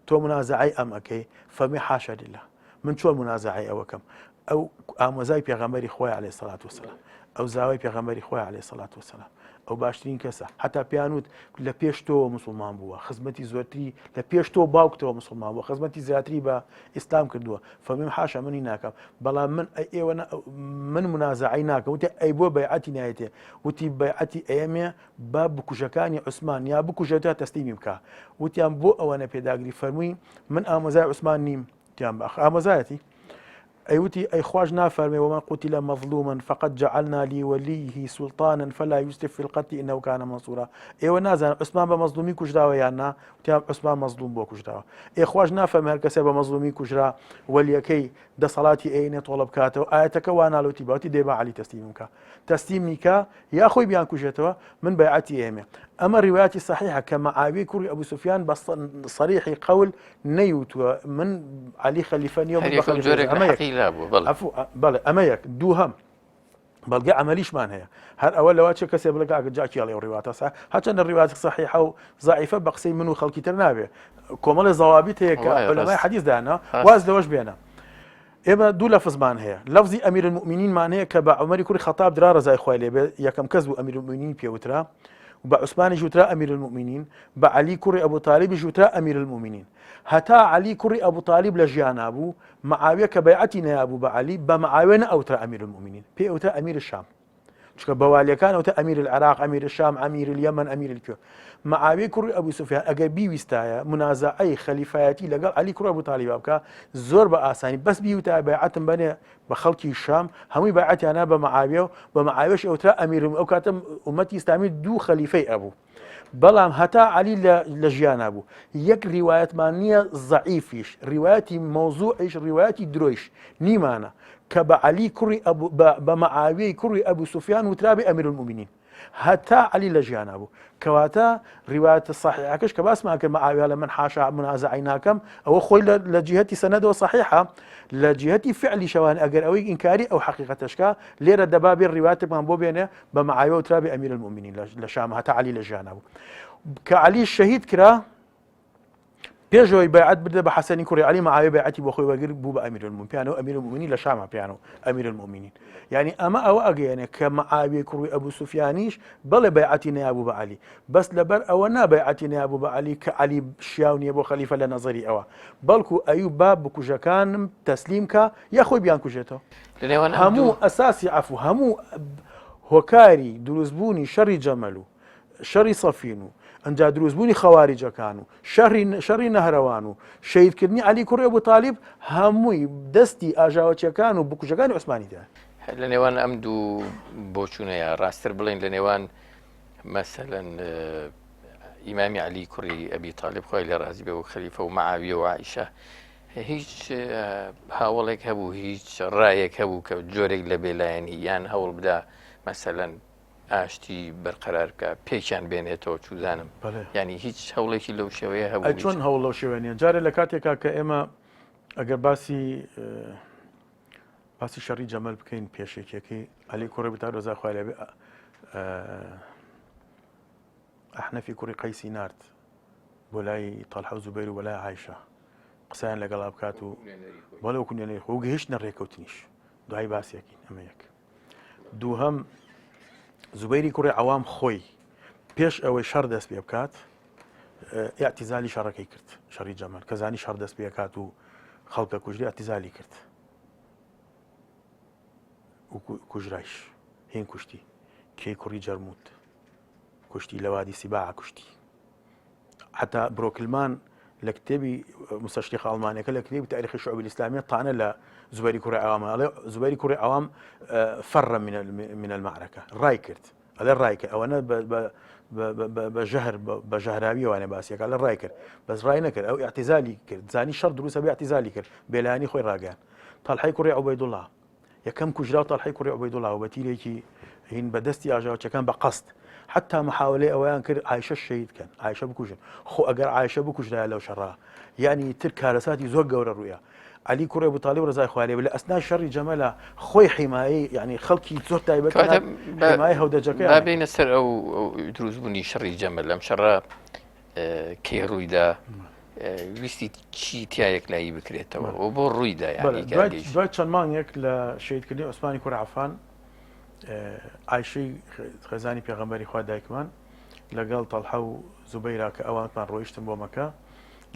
تۆ منازعەی ئەم ئەکەی فەرمی حاشا لله من چۆن منازعەی ئەوەکەم ئەو ئامۆزای پێغەمبەری خۆی عەلەیهی سەڵات وسلام ئەو زاوای پێغەمبەری خۆی عەلەیهی سەڵات وسلام ئەو باشترین کەسە حتا پیانوت لە پێش تۆوە مسلمان بووە خزمەتی زۆرتری لە پێش تۆ باوکتەوە مسلمان بووە خزمەتی زیاتری بە ئیسلام کردووە فەرمیم حاشا منی ناکەم بەڵام من ئەی ئێوە من منازعەی ناکەم وتی ئەی بۆ بەیعەتی نایەتێ وتی بەیعەتی ئەیەمێ با بکوژەکانی عوسمان یا بکوژێت تا تەسلیمی بکە وتیان بۆ ئەوەنە پێداگری فەرمووی من ئامۆزای عوسمان نیم تیان باخ ئامۆزایەتی ئەی وتی ئەی خواش نافەرمێ ومن قتل مظلوما فقد جعلنا لوليه سلطانا فلا يسرف في القتل انه كان منصورا ئێوە نازان عوسمان بە مەزلومی کوژراوە یان نا وتیان عوسمان مەزلوم بۆ کوژراوە ئێ خواش نافەرمێ هەر کەسێ بە مەزلومی کوژرا وەلیەکەی دەسەڵاتی ئەینێ تۆڵە بکاتەوە ئاەتەکە وا نالوتی باوتی دێ با عەلی تەسلیمم کە تەسلیمی کە یا خۆی بیان کوژێتەوە من بەیعەتی ئێمێ ئەمە ڕیوایەتی صحیحە کە معاویەی کوڕی ئەبو سوفیان بە صریحی قەول نەیوتووە من عەلی خەلیفە نییە من بە خەلیفە ئەمە یەک بەڵێ ئەمە یەک دووهەم بەڵگە عملیشمان هەیە هەر ئەوە لەوە چه کەسێ بڵێ کاکە جاکی ئەڵێ ڕیواتە سا هەرچەندە ڕیوات صحیحە و زعیفە بە قسەی من و خەڵکی تر نابێ کۆمەڵێ زەوابیت هەیە کە علەمای حەدیث دانا واز لەوەش بێنە ئێمە دوو لەفزمان هەیە لەفزی ئەمیر المؤمنینمان هەیە کە بە عومەری کوڕی خەتاب درا ڕەزای خوای لێ بێ یەکەم کەس بوو ئەمیر المؤمنین پێ وترا و بە عوسمانیش وترا ئەمیر المؤمنین بە عەلی کوڕی ئەبو تالیبیش وترا ئەمیر المؤمنین هەتا عەلی کوڕی ئەبو تالیب لە ژیانا بوو معاویە کە بەیعەتی نەیابوو بە عەلی بە معاویە نەئەوترا ئەمیر المؤمنین پێ ئەوترا ئەمیر شام چونکە بە والیەکان ئەوتە ئەمیر العراق ئەمیر الشام ئەمیر الیەمەن ئەمیر الکوێ معاویەی کوڕی ئەبو سوفیان ئەگەر بیویستایە منازعەی خەلیفایەتی لەگەڵ عەلی کوڕی ئەبو تالیبا بکا زۆر بە ئاسانی بەس بیوتایە بەیعەتم بەنێ بە خەڵکی شام هەمووی بەیعەتیانە بە معاویە و بە معاویەش ئەوترا ئەمیر ئەو کاتە ئومەتی ئیسلامی دوو خەلیفەی ئەبوو بەڵام هەتا عەلی لە ژیانا بوو یەک ریوایەتمان نییە زەعیفیش ریوایەتی مەوزوعیش ریوایەتی درۆیش نیمانە کە بە عەلی کوڕی بە مەعاویەی کوڕی ئەبوو سوفیان وترابێ ئەمیر المؤمنین هەتا عەلی لە ژیانا بوو کەواتە ریوایەتە صحیحەکەش کە باسمان کرد معاویە لە من حاشا منازعەی ناکەم ئەوە خۆی لە جیهەتی سەنەدەوە صحیحە لە جیهەتی فعلیشەوان ئەگەر ئەوەی ئینکاری ئەو حەقیقەتەشکا لێرە دەبا بێ ریوایەتێکمان بۆ بێنێ بە معاویە وترابێ ئەمیر المؤمنین لە شام هەتا عەلی لە ژیانا بوو کە عەلی شەهید کرا پێشەوەی بەیعەت بردە بە حەسەنی کوڕی عەلی معاویە بەیعەتی بۆ خۆی وەرگر بوو بە ئەمیر المؤمنین پیانەوە ئەمیر المؤمنین لە شامە پیانەوە ئەمیر المؤمنین یعنی ئەمە ئەوە ئەگەیەنێ کە معاویە کوڕی ئەبوو سوفیانیش بەڵێ بەیعەتی نەیابوو بە عەلی بەس لەبەر ئەوە نا بەیعەتی نەیابوو بە عەلی کە عەلی شیاو نییە بۆ خەلیفە لە نەزەری ئەوە بەڵکو ئەیو با بکوژەکانم تەسلیم کە یاخۆی بیانکوژێتەوە لە نێوان ئەم هەموو دوو ئەساسی عەفو هەموو هۆکاری دروستبوونی شەڕی جەمەل و شەڕی سەفین و ئەنجا دروستبوونی خەواریجەکان و شەڕی شەڕی نەهرەوان و شەهیدکردنی عەلی کوڕی ئەبو تالیب هەمووی دەستی ئاژاوەچیەکان و بکوژەکانی عوسمانی تیایە. لە نێوان ئەم دوو بۆچوونەیە ڕاستتر بڵێین لە نێوان مەسەلەن ئیمامی عەلی کوڕی ئەبی تالیب خوای لێ ڕازی بێ و خەلیفە و معاویە و عائیشە هیچ هاوڵێک هەبوو هیچ ڕایەک هەبوو کە جۆرێک لە بێلایەنی یان هەوڵ بدا مەسەلەن ئاشتی بەرقەرار بکە پێکیان بێنێتەوە چوزانم ینی هیچ هەوڵێکی لەو شێوەیە هەبوو چۆن هەوڵ لەو شێوە نیە جارێ لە کاتێکا کە ئێمە ئەگەر باسی. باسی شەڕی جەمەل بکەین پێشێکیەکەی عەلی کوڕی بتا ڕەزای خوای لێبێ ئەحنەفی کوڕی قەیسی نارد بۆ لای تەڵحە و زوبەیر و بۆ لای عایشە قسەیان لەگەڵا بکات و بەڵێ وەکو نوێنەری خۆی و گەیشتنە ڕێکەوتنیش دوای باسیەکەین ئەمە یەک دووهەم زوبەیری کوڕی عەوام خۆی پێش ئەوەی شەڕ دەست پێ بکات ئاعتیزالی شەڕەکەی کرد شەڕی جەمەل کە زانی شەڕ دەست پێکات و خەڵکە کوژری ئاعتیزالی کرد و کوژرایش هین کوشتی کێی کوڕی جەرموت کوشتی لە وادی سیباع کوشتی حتا برۆکلمان لە کتێبی مستشریقە ئەڵمانەکە لە کتێبی تاریخی شعوب الإسلامیە طعنە لە زوبەری کوڕی عوام ئەڵێ زوبەری کوڕی عوام فر من من المعركة ڕای کرد ئەڵێ ڕای کرد ئەوەنە بە ژەهر بە ژەهراویەوانێ باسیەکە لە ڕای کرد بەس ڕای نەکرد ئەو اعتزالی کرد زانی شەڕ دروستە بە اعتزالی کرد بێلانی خۆی ڕاگەیان تەڵحەی کوڕی عوبەیدوڵڵا یەکەم کوژراو تەڵحەی کوڕی عوبەیدوڵا و بە تیرێکی هین بە دەستی ئاژاوەچەکان بە قەست حتا محاولەی ئەوەیان کرد عایشە شەهید کەن عایشە بکوژن خۆ ئەگەر عایشە بکوژرایە لەو شەڕا یعنی تر کارەساتی زۆر گەورە ڕوویە علی کوڕی ئەبو تالیب ڕەزای خوای لێ بێ لە ئەسنای شەڕی جەمەلە خۆی حیمایەی یعنی خەڵکی زۆر تایبەت کەواتە با حیمایەی هەودەجەکەیان با کرد. بێینە سەر ئەو ئەو دروستبوونی شەڕی جەمەل ئەم شەڕە کەی ڕوویدا ویستی چی تیا یەکلایی بکرێتەوە و بۆ ڕوویدا یعنی دوای چەند مانگێک لە شەیدکردنی عوسمانی کوڕ عەفان ئایشەی خێزانی پێغەمبەری خوا دایکمان لەگەڵ تەڵحە و زوبەیرا کە ئەوانمان ڕۆیشتن بۆ مەکە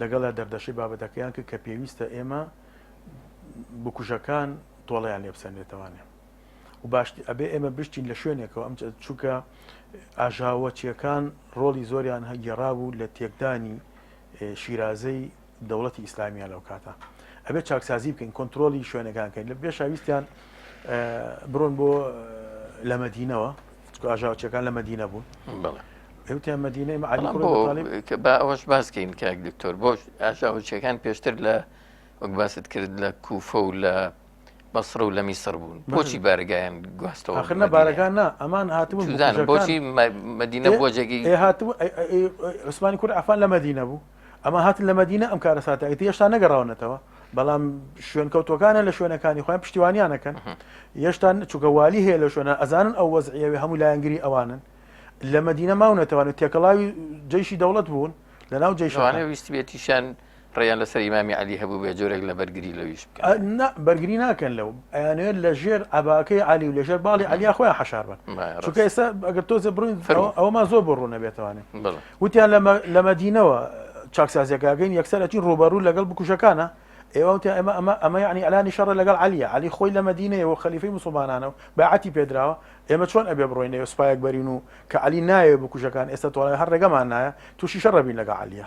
لەگەڵ دەردەشەی بابەتەکەیان کرد کە پێویستە ئێمە بکوژەکان تۆڵەیان لێ بسەنێتەوانێ و باشتر ئەبێ ئێمە بشتین لە شوێنێکەوە ئەم چونکە ئاژاوەچیەکان ڕۆڵی زۆریان هەگێڕابوو لە تێکدانی شیرازەی دەوڵەتی ئیسلامیە لەو کاتە ئەبێت چاکسازی بکەین کۆنتترۆلی شوێنەکان کەین لە پێشاویستیان بڕۆن بۆ لە مەدینەوە ئاژاوچەکان لە مەدینە بوون وتیان مەدینەی با ئەوەش باسکەین کاک دکتۆر بۆ ئاژاوچەکان پێشتر لە وەک باست کرد لە کوفە و لە بەسڕە و لە میسڕ بوون بۆچی بارەگایان گواستەوە ئاخر نە بارەگا نا ئەمان هاتبوون چوزانم بۆچی مەدینە بووە جێگەی ئێ هاتبوو عوسمانی کوڕی عەفان لە مەدینە بوو ئەمە هاتن لە مەدینە ئەم کارەساتە ئیتر هێشتا نەگەڕاونەتەوە بەڵام شوێنکەوتوەکانە لە شوێنەکانی خۆیان پشتیوانیانەکەن هێشتا چونکە والی هەیە لە شوێنە ئەزانن ئەو وەزعیەوێ هەموو لایەنگری ئەوانن لە مەدینە ماونەتەوە و تێکەڵاوی جەیشی دەوڵەت بوون لە ناو جەیشەکان ویستبێتیشان ڕێیان لەسەر ئیمامی عەلی هەبووبێ جۆرێک لە بەرگری لەویش بکەن. نا بەرگری ناکەن لەو، ئەیانەوێت لە ژێر عەباکەی عەلی و لە ژێر باڵی عەلیا خۆیان حەشار بن. چونکە ئێستا ئەگەر تۆزێ بڕۆین ئەوەمان زۆر بۆ ڕوون نەبێتەوانێ. وتیان لە مەدینەوە چاکسازیەکە ئەگەین یەکسەر ئەچین ڕووبەڕوو لەگەڵ بکوژەکانە. ئێوە وتیان ئێمە ئەمە ئەمە یعنی ئەلانی شەڕە لەگەڵ عەلیە، عەلی خۆی لە مەدینەیە و خەلیفەی موسڵمانانە و بەیعەتی پێدراوە، ئێمە چۆن ئەبێ بڕۆینەوە سوپایەک بەرین و کە عەلی نایەوێ بکوژەکان ئێستا تۆڵە هەر ڕێگەمان نایە تووشی شەڕە بین لەگەڵ عەلیە.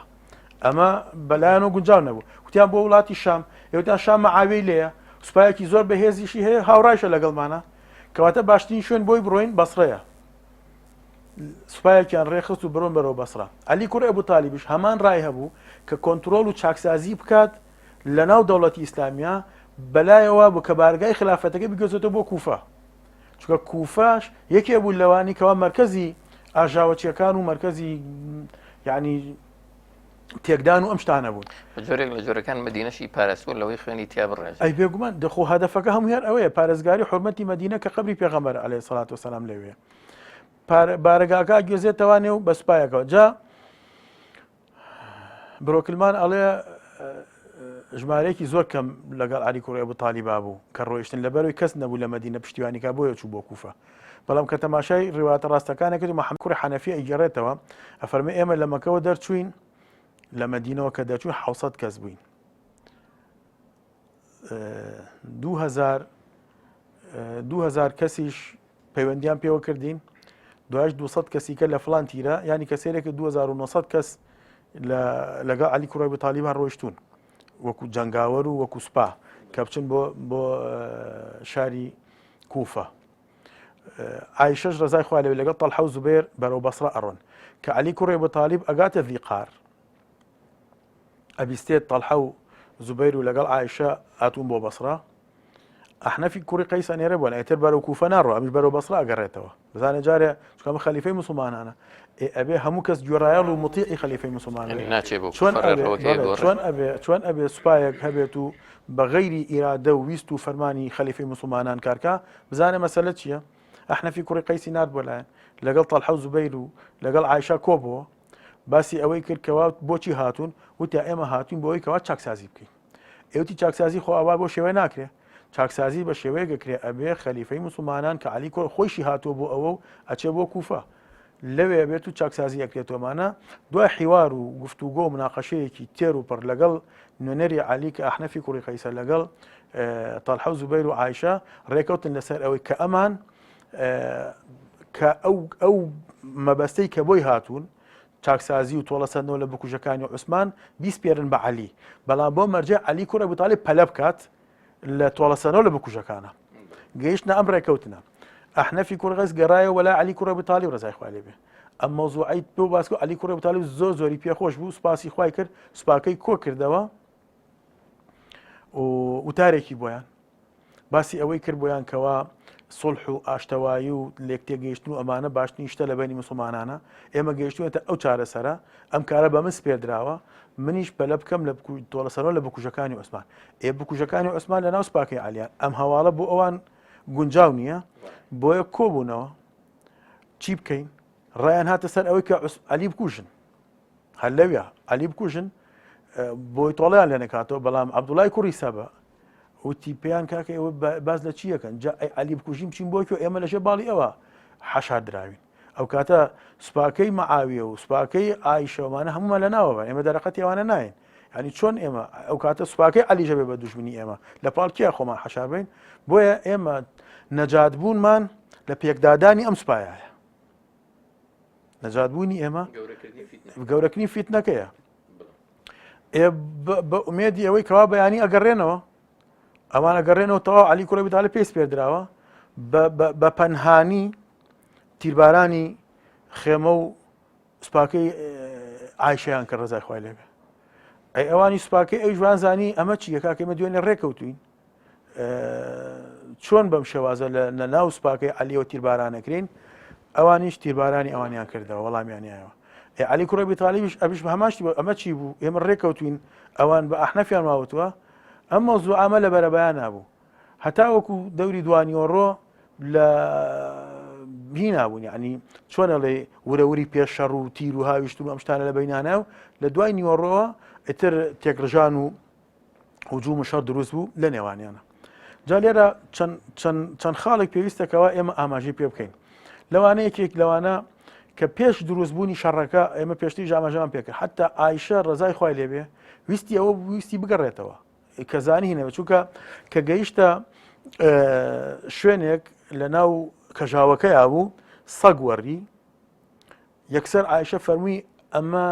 ئەمە بەلایانەوە گونجاو نەبوو وتیان بۆ وڵاتی شام ئێوتیان شام مەعاویەی لێیە سوپایەکی زۆر بەهێزیشی هەیە هاوڕایشە لەگەڵمانە کەواتە باشترین شوێن بۆی بڕۆین بەسڕەیە سوپایەکیان ڕێخست و بڕۆن بەرەو بەسڕە عەلی کوڕی ئەبو تالیبیش هەمان ڕای هەبوو کە کۆنترۆڵ و چاکسازی بکات لە ناو دەوڵەتی ئیسلامیە بەلایەوە بوو کە بارگای خلافەتەکەی بگوێزێتەوە بۆ کوفە چونکە کوفاش یەکێ بوو لەوانی کەوا مەرکەزی ئاژاوەچیەکان و مەرکەزی یعنی تێکدان و ئەم شتانە بوون. بە جۆرێک لە جۆرەکان مەدینەشی پاراستووە لەوەی خوێنی تیا بڕێژێت. ئەی بێگومان دەخۆ هەدەفەکە هەموو هەر ئەوەیە پارێزگاری حورمەتی مەدینە کە قەبری پێغەمبەر عەلەیهی سەڵات وسەلام لەوێ بارەگاکە گوێزێتەوە نێو بە سوپایەکەوە جا برۆکلمان ئەڵێ ژمارەیەکی زۆر کەم لەگەڵ علی کوڕی ئەبو تالیبا بوو کە ڕۆیشتن لەبەرەوەی کەس نەبوو لە مەدینە پشتیوانیکا بۆیە چوو بۆ کوفە بەڵام کە تەماشای ڕیواتە ڕاستەکانە کرد و محەممەد کوڕی حەنەفی ئەیگێڕێتەوە ئەفەرمێ ئێمە لە مەکەوە دەرچووین لە مەدینەوە کە دەرچووین 600 کەس بووین 2000 2000 کەسیش پەیوەندیان پێوە کردین دوایش 200 کەسی کە لە فلان تیرە ینی کە سێرێکە 2900 کەس لەگەڵ علی کوڕی ئەبو تالیبان ڕۆیشتون وەکو جەنگاوەر و وەکو سوپا کە بچن بۆ بۆ شاری کوفە ئایشەش ڕزای خوا لەوێ لەگەڵ تەڵحە و زوبێر بەرەو بەسرە ئەڕۆن کە علی کوڕی ئەبو تالیب ئەگاتە ذیقار ئەبیستێت تەڵحە و زوبەیر و لەگەڵ عایشە هاتوون بۆ بەسرە. ئەحنەفی کوڕی قەیس ئەنێرێ بۆ لای ئیتر بەرەو کوفە ناڕۆ ئەمیش بەرەو بەسرە ئەگەڕێتەوە بزانێ جارێ چونکە ئەمە خەلیفەی موسڵمانانە ئێ ئەبێ هەموو کەس گوێڕایەڵ و مطیعی خەلیفەی موسڵمان یعنی بێ ناچێ بۆ چۆن کوفە ئەبێ ڕێڕەوەکەی بەڵێ گۆڕێ چۆن ئەبێ چۆن ئەبێ سوپایەک هەبێت و بە غەیری ئیرادە و ویست و فەرمانی خەلیفەی موسڵمانان کارکا بزانێ مەسەلە چییە ئەحنەفی کوڕی قەیسی نارد بۆ لایەن لەگەڵ تەڵحە و زوبەیر و لەگەڵ عایشە کۆبەوە باسی ئەوەی کرد کەوا بۆچی هاتوون وتیا ئێمە هاتوین بۆ ئەوەی کەوا چاکسازی بکەین ئێوتی چاکسازی خۆ ئاوا بۆ شێوەیە ناکرێ چاکسازی بە شێوەیەک ئەکرێ ئەبێ خەلیفەی موسڵمانان کە عەلی کوڕ خۆیشی هاتووە بۆ ئەوە و ئەچێ بۆ کوفە لەوێ بێت و چاکسازی ئەکرێتەوەمانە دوای حیوار و گفتوگۆ و مناقەشەیەکی تێر و پڕ لەگەڵ نوێنەری عەلی کە ئەحنەفی کوڕی قەیسە لەگەڵ تەڵحە و زوبەیر و عایشە ڕێکەوتن لەسەر ئەوەی کە ئەمان کە ئەو ئەو مەبەستەی کە بۆی هاتوون چاکسازی و تۆڵەسەندنەوە لە بکوژەکانی عوسمان بیسپێرن بە عەلی، بەڵام بۆ مەرجێ عەلی کوڕی ئەبو تالیب پەلە بکات لە تۆڵەسەندنەوە لە بکوژەکانە. گەیشتنە ئەم ڕێکەوتنە. ئەحنەفی کوڕی قەیس گەڕایەوە وەلای عەلی کوڕی ئەبو تالیب ڕەزای خوای لێ بێ. ئەم مەوزوعەی بۆ باس کرد عەلی کوڕی ئەبو تالیب زۆر زۆری پێخۆش بوو سوپاسی خوای کرد سوپاکەی کۆ کردەوە و وتارێکی بۆیان باسی ئەوەی کرد بۆیان کەوا سوڵح و ئاشتەوایی و لێکتێگەیشتن و ئەمانە باشترین شتە لە بەینی موسڵمانانە، ئێمە گەیشتووینەتە ئەو چارەسەرە، ئەم کارە بە من سپێردراوە، منیش پەلە بکەم لە تۆڵەسەنەوە لە بکوژەکانی عوسمان. ئێ بکوژەکانی عوسمان لە ناو سوپاکەی عەلیان، ئەم هەواڵە بۆ ئەوان گونجاو نییە، بۆیە کۆبوونەوە چی بکەین؟ ڕایان هاتە سەر ئەوەی کە عەلی بکوژن. هەر لەویا عەلی بکوژن بۆی تۆڵیان لێ نەکاتەوە، بەڵام عەبدوڵای کوڕی سەبە وتی پێیان کاکە ئێوە باس لە چی یەکەن جا ئەی عەلی بکوژین بچین بۆ کوێ ئێمە لەژێر باڵی ئەوە حەشار دراوین ئەو کاتە سوپاکەی معاویە و سوپاکەی ئایشەوەمانە هەمومان لە ناوە ئێمە دەرەقەتی ئەوانە ناین ینی چۆن ئێمە ئەو کاتە سوپاکەی عەلیژە بێ بە دوژمنی ئێمە لە پاڵ کێ خۆمان حەشار بین بۆیە ئێمە نەجات بوونمان لە پێکدادانی ئەم سوپایە نەجات بوونی ئێمە گەورەکردنی فیتنەکەیە بە ئومێدی ئەوەی کەوا بەیانی ئەگەڕێنەوە ئەوان ئەگەڕێنەوە تەواو علی کوڕی بتاالە پێ سپێردراوە بە پەنهانی تیربارانی خێمە و سوپاکەی ئایشیان کە ڕزای خوای لێبێ ئەی ئەوانی سوپاکەی ئەو ژوان زانی ئەمە چی یەکاکە ئمە دوێنێ ڕێکەوتوین چۆن بەم شێوازە لە ناو سوپاکەی عەلیەوە تیربارانەکرین ئەوانیش تیربارانی ئەوانیان کردەوە وەڵامیانیایەوە علی کوڕی ئەبی تالیبیش ئەویش بە هەمان شتی ئەمە چی بوو ئێمە ڕێکەوتوین ئەوان بە ئەحنەفیان واوتووە ئەم مەوزوعامە لە بەرەبەیان نابوو هەتا وەکو دەوری دوانیۆڕۆ لە هینا بوون یعنی چۆنە لێ ورەوری پێش شەڕ و تیر و هاویشتن و ئەم شتانە لە بینانە و لە دوای نیوەڕۆوە ئیتر تێکڕژان و هجوم و شەڕ دروست بوو لە نێوانیانە جا لێرە چەند خاڵێک پێویستەکەەوە ئێمە ئاماژەی پێ بکەین لەوانە یەکێک لەوانە کە پێش دروستبوونی شەڕەکە ئێمە پێشتری ئاماژەمان پێکرد حتا ئایشە ڕزای خوای لێبێ ویستی ئەوە ویستی بگەڕێتەوە کە زانی هینەوە چونکە کە گەیشتە شوێنێک لە ناو کەژاوەکەیا بوو سەگ وەڕی یەکسەر ئایشە فەرمووی ئەمە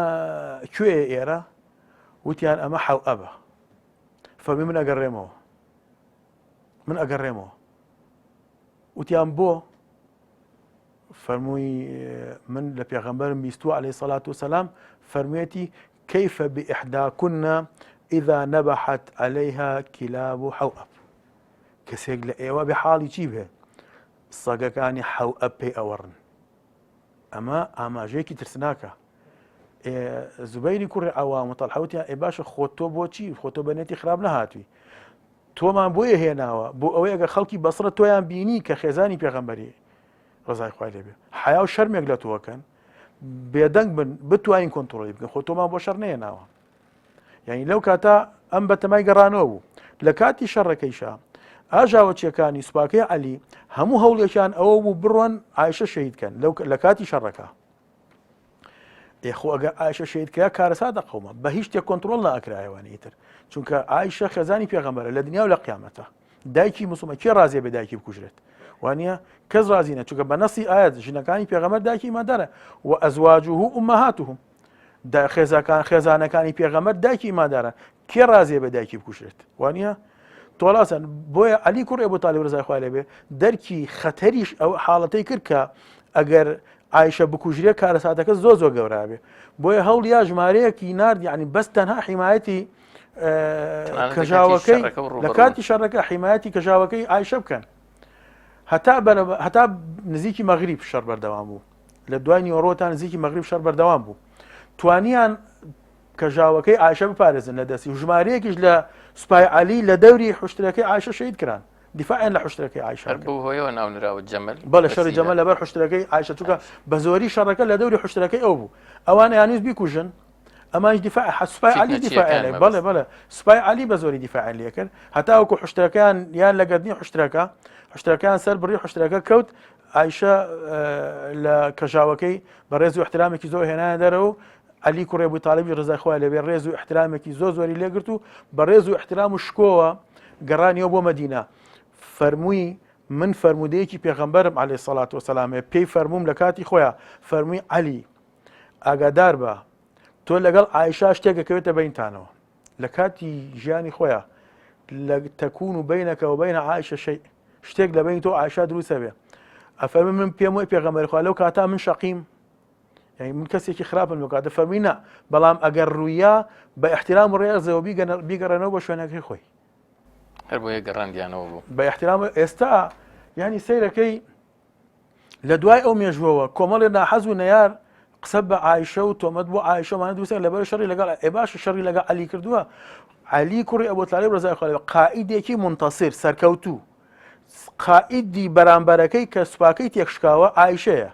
کوێ ئێرە وتیان ئەمە حەوئەبە فەرمی من ئەگەڕێمەوە من ئەگەڕێمەوە وتیان بۆ فەرمووی من لە پێغەمبەرم بیستووە عليه سەلات و سەلام فەرموویەتی كيف بإحداكن إذا نبحت عليها كلاب حوأب کەسێک لە ئێوە بێ حاڵی چی بێ سەگەکانی حەوئەب پێی ئەوەڕن ئەمە ئاماژەیەکی ترسناکە زوبەیری کوڕی عەوام و تەڵحە وتیان ئێ باشە خۆ تۆ بۆچی خۆ تۆ بە نێتی خراپ نەهاتووی تۆمان بۆیە هێناوە بۆ ئەوەی ئەگەر خەڵکی بەسرە تۆیان بینی کە خێزانی پێغەمبەری ڕزای خوای لێبێ حیا و شەرمێک لە تۆکەن بێدەنگ بن بتوانین کۆنتترۆلی بکەن خۆ تۆمان بۆ شەڕ نێناوە یعنی لەو کاتە ئەم بەتەمای گەڕانەوە بوو لە کاتی شەڕەکەیشا ئاژاوەچیەکانی سوپاکەی عەلی هەموو هەوڵێکیان ئەوە بوو بڕۆن ئایشە شەهید کەن لە کاتی شەڕەکە ئێ خۆ ئەگەر ئایشە شەهید کرا کارەسات دەقەومە بە هیچ شتێک کۆنتترۆل ناکرایەوانی ئیتر چونکە ئایشە خێزانی پێغەمبەرە لە دنیا و لە قیامەتە دایکی مسلمان کێ ڕازیە بە دایکی بکوژرێت وانە کەس ڕازی نە چونکە بە نەسی ئاەت ژنەکانی پێغەمبەر دایکی ئیماندارە و ئەزواجه ئومەهاتهم دا خێزەکان خێزانەکانی پێغەمبەر دایکی ئیماندارە کێ ڕازیە بە دایکی بکوژرێت وانە تۆڵاسن بۆیە علی کوڕ ئەبو تالیب ڕزای خوای لێبێ دەرکی خەتەریش ئەو حاڵەتەی کرد کە ئەگەر ئایشە بکوژرێ کارەساتەکە زۆر زۆر گەورە بێ بۆیە هەوڵیا ژمارەیەکی نارد یعنی بەس تەنها حیمایەتی. کەژاوەکەی لە کاتی شەڕەکە حیمایەتی کەژاوەکەی ئایشە بکەن هەتا هەتا نزیکی مەغریب شەڕ بەردەوام بوو لە دوای نیوەڕۆ تا نزیکی مەغریب شەڕ بەردەوام بوو توانیان کەژاوەکەی ئایشە بپارێزن لە دەستی و ژمارەیەکیش لە سوپای عەلی لە دەوری حشترەکەی ئایشە شەید کران دیفاعیان لە حشترەکەی ئایشە هەر بەو هۆیەوە ناونراوە جەمەل بەڵێ شەڕی جەمەل لەبەر حشترەکەی ئایشە چونکە بە زۆری شەڕەکە لە دەوری حشترەکەی ئەو بوو ئەوان یانیز بیکوژن ئەمانش دیفاع سوپای عەلی دیفاعیان بەڵێ بەڵێ سوپای عەلی بە زۆری دیفاعیان لێکرد هەتاوەکو حشترەکان یان لە گەردنی حشترەکە حشترەکان سەر بڕی حشترەکە کەوت ئایشە لە کەژاوەکەی بە ڕێز و احترامێکی زۆر هێنایە دەرەوە و عەلی کوڕی ئەبو تالیبی ڕزای خوای لێبێ ڕێز و احترامێکی زۆر زۆری لێگرت و بە ڕێز و احترام و شکۆوە گەڕانیەوە بۆ مەدینە فەرمووی من فەرموودەیەکی پێغەمبەرم عەلەیهی سەڵات وسەلام هەیە پێی فەرمووم لە کاتی خۆیان فەرمووی عەلی ئاگادار بە تۆ لەگەڵ ئایشا شتێک ئەکەوێتە بینتانەوە لە کاتی ژیانی خۆیان لە تەکون و بینەکەەوە بینە عیشە شەی شتێک لە بین تۆ ئایشا دروستە بێ ئەفەرمی من پێم وای پێغەمبەر خوا لەو کاتا من شەقیم یعنی من کەسێکی خراپم لەو کاتە فەرمی نا بەڵام ئەگەر ڕوویا بە احترام و ڕێزەوە بیگەڕێنەوە بە شوێنەکەی خۆی هەر بۆیە گەڕاندیانەوە بوو بە احترام ئێستا یعنی سەیرەکەی لە دوای ئەو مێژوەوە کۆمەڵێ ناحەز و نەیار قسە بە عیشە و تۆمەت بۆ عیشەمانە دووسە لەبەر شەڕی لەگەڵ ئێ باشە شەڕی لەگەڵ عەلی کردووە عەلی کوڕی ئەبو تالیب ڕەزای خوا لێ قائیدێکی مونتەسیر سەرکەوتوو قائیدی بەرامبەرەکەی کە سوپاکەی تێکشکاوە عیشەیە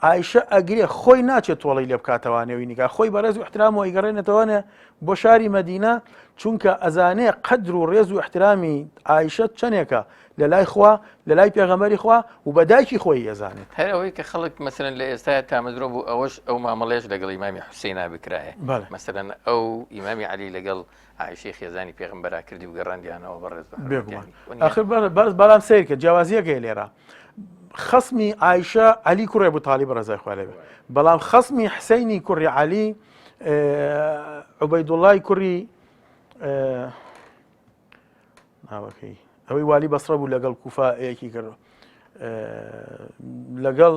ئایشە ئەگرێ خۆی ناچێت تۆڵەی لێ بکاتەوانێ و نیگا خۆی بەڕێز و احترامەوە ئەیگەڕێنێتەوەێ بۆ شاری مەدینە چونکە ئەزانێ قەدر و ڕێز و احترامی ئایشە چەندێکە لە لای خوا لە لای پێغەمبەری خوا و بە دایکی خۆی ئەزانێت. هەر ئەوەی کە خەڵک مەسەلەن لە ئێستایا تامەزرۆ بوو ئەوەش ئەو مامەڵەیەش لەگەڵ ئیمامی حوسەینا بکرایە بەڵێ. مەسەلەن ئەو ئیمامی عەلی لەگەڵ عائیشەی خێزانی پێغەمبەرا کردی و گەڕاندیانەوە بەڕێز بە بێگومان حورمەتیانی وەنیە؟ ئاخر بەڵێ بەس بەڵام سەیرکە جیاوازییەک هەیە لێرە خەسمی عائیشە عەلی کوڕی ئەبو تالیب ڕەزای خوا لێ بێ بەڵام خەسمی حسەینی کوڕی عەلی عوبەیدوڵڵای کوڕی ناوەکەی ئەوەی والی بەسڕە بوو لەگەڵ کوفا یەکی کرد لەگەڵ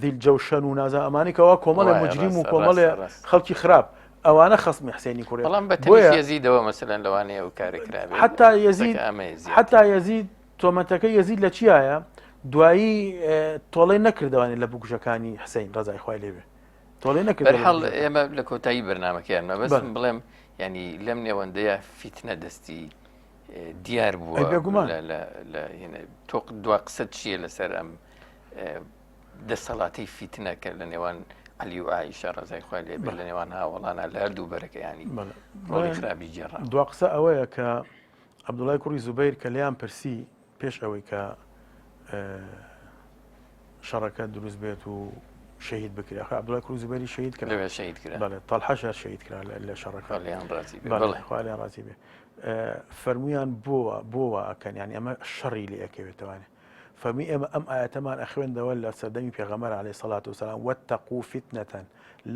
ذیل جەوشەن و نازا ئەمانی کەوا کۆمەڵێ مجریم و کۆمەڵێ خەڵکی خراپ ئەوانە خەسمی حسێنی کوڕێ بەڵام بە تەنیا یەزیدەوە مەسەلەن لەوانەیە ئەو کارە کرابێت حتا یەزید حتا یەزید تۆمەتەکە یەزید لە چیایە دوایی تۆڵەی نەکردوانێت لە بکوژەکانی حسین ڕزای خوای لێبێ تۆڵەی نەکرد بەرحاڵ ئێمە لە کۆتایی بەرنمەکەیان مەبەستم بڵێم ینی لەم نێوەندەیە فیتنە دەستی دیار بووە تۆ دوا قسە چییە لەسەر ئەم دەسەڵاتی فیتنە کە لە نێوان علی و ئایشە ڕزای خۆی لێ لە نێوان هاوڵانە لە هەردوو بەرەکەیانی ڕۆڵی خراپی گێڕا دوا قسە ئەوەیە کە عەبدوڵای کوڕی زوبەیر کە لێیان پرسی پێش ئەوەی کە شەڕەکە دروست بێت و شەهید بکرێ ئەخ عەبدوڵای کوڕی زوبەیری شەهید کرا لەوێ شەهید کرا بەڵێ تەڵحەش هەر شەهید کرا لە شەڕەکە خوا لێیان ڕازی بێ بەڵێ بەڵێ خوا لێیان ڕازی بێ فەرموویان بۆوە بۆوە ئەکەن یانی ئەمە شەڕی لێ ئەکەوێتەوانێ فەرمی ئێمە ئەم ئاەتەمان ئەخوێندەوە لە سەردەمی پێغەمبەر عەلەیهی سەڵات وسلام واتقوا فتنة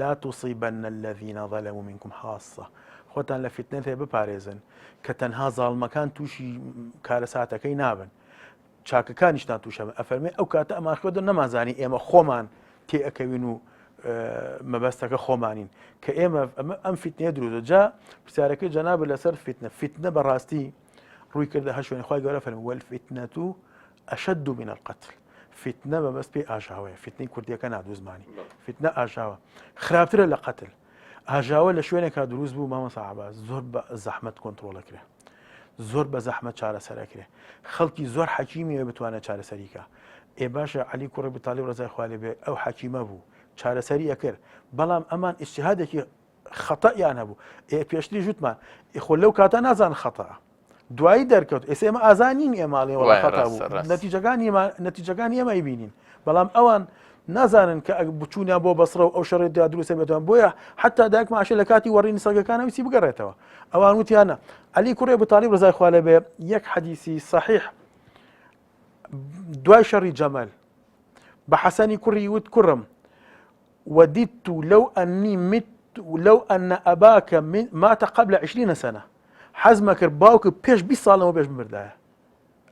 لا تصيبن الذين ظلموا منكم خاصة خۆتان لە فیتنەتێ بپارێزن کە تەنها زاڵمەکان تووشی کارەساتەکەی نابن چاکەکانیشتان تووشە ئەفەرمێ ئەو کاتە ئەمان خوێدە نەمازانی ئێمە خۆمان تێ ئەکەوین و مەبەستەکە خۆمانین کە ئێمە ئەم فیتنەیە دروستە جا پرسیارەکەی جەناب لەسەر فیتنە فیتنە بەڕاستی ڕووی کردە هەر شوێنی خوای گەورە فەرمی والفتنة أشد من القتل فیتنە مەبەست پێی ئاژاوەیە فیتنەی کوردیەکە نادوزمانی فیتنە ئاژاوە خراپترە لە قەتل ئاژاوە لە شوێنێکا دروست بوو مامۆستا عەباس زۆر بە زەحمەت کۆنتڕۆڵەکرێ زۆر بە زەحمەت چارەسەرەکرێ خەڵکی زۆر حەکیمیە بتوانێت چارەسەریکە ئێ باشە عەلی کوڕی ئەبی تالیب ڕەزای خوا لێ بێ ئەو حەکیمە بوو چارەسەری ئەکرد بەڵام ئەمان ئیجتیهادێکی خەتەیان هەبوو ئێ پێشتری ژوتمان خۆ لەو کاتە نازان خەتە دوایی دەرکەوت ئێستا ئێمە ئازا نین ئێمە ئەڵێن وەڵا خەتا بوو نەتیجەکانی نەتیجەکانی ئێمە ئەیبینین بەڵام ئەوان نازانن کە ئەگ بچوونیان بۆ بەسرە و ئەو شەڕێ دا دروستە بێتەوە بۆیە حتا دایکم عاشە لە کاتی وەڕینی سەگەکانە ویستی بگەڕێتەوە ئەوان وتیانە عەلی کوڕی ئەبو تالیب ڕەزای خوا لێ بێ یەک حەدیسی صحیح دوای شەڕی جەمەل بە حەسەنی کوڕی وت کوڕم وددت لو أني مت لو أن أباك مات قبل 20 سنة حەزمە کرد باوکت پێش 20 ساڵ لەمە پێش بمردایە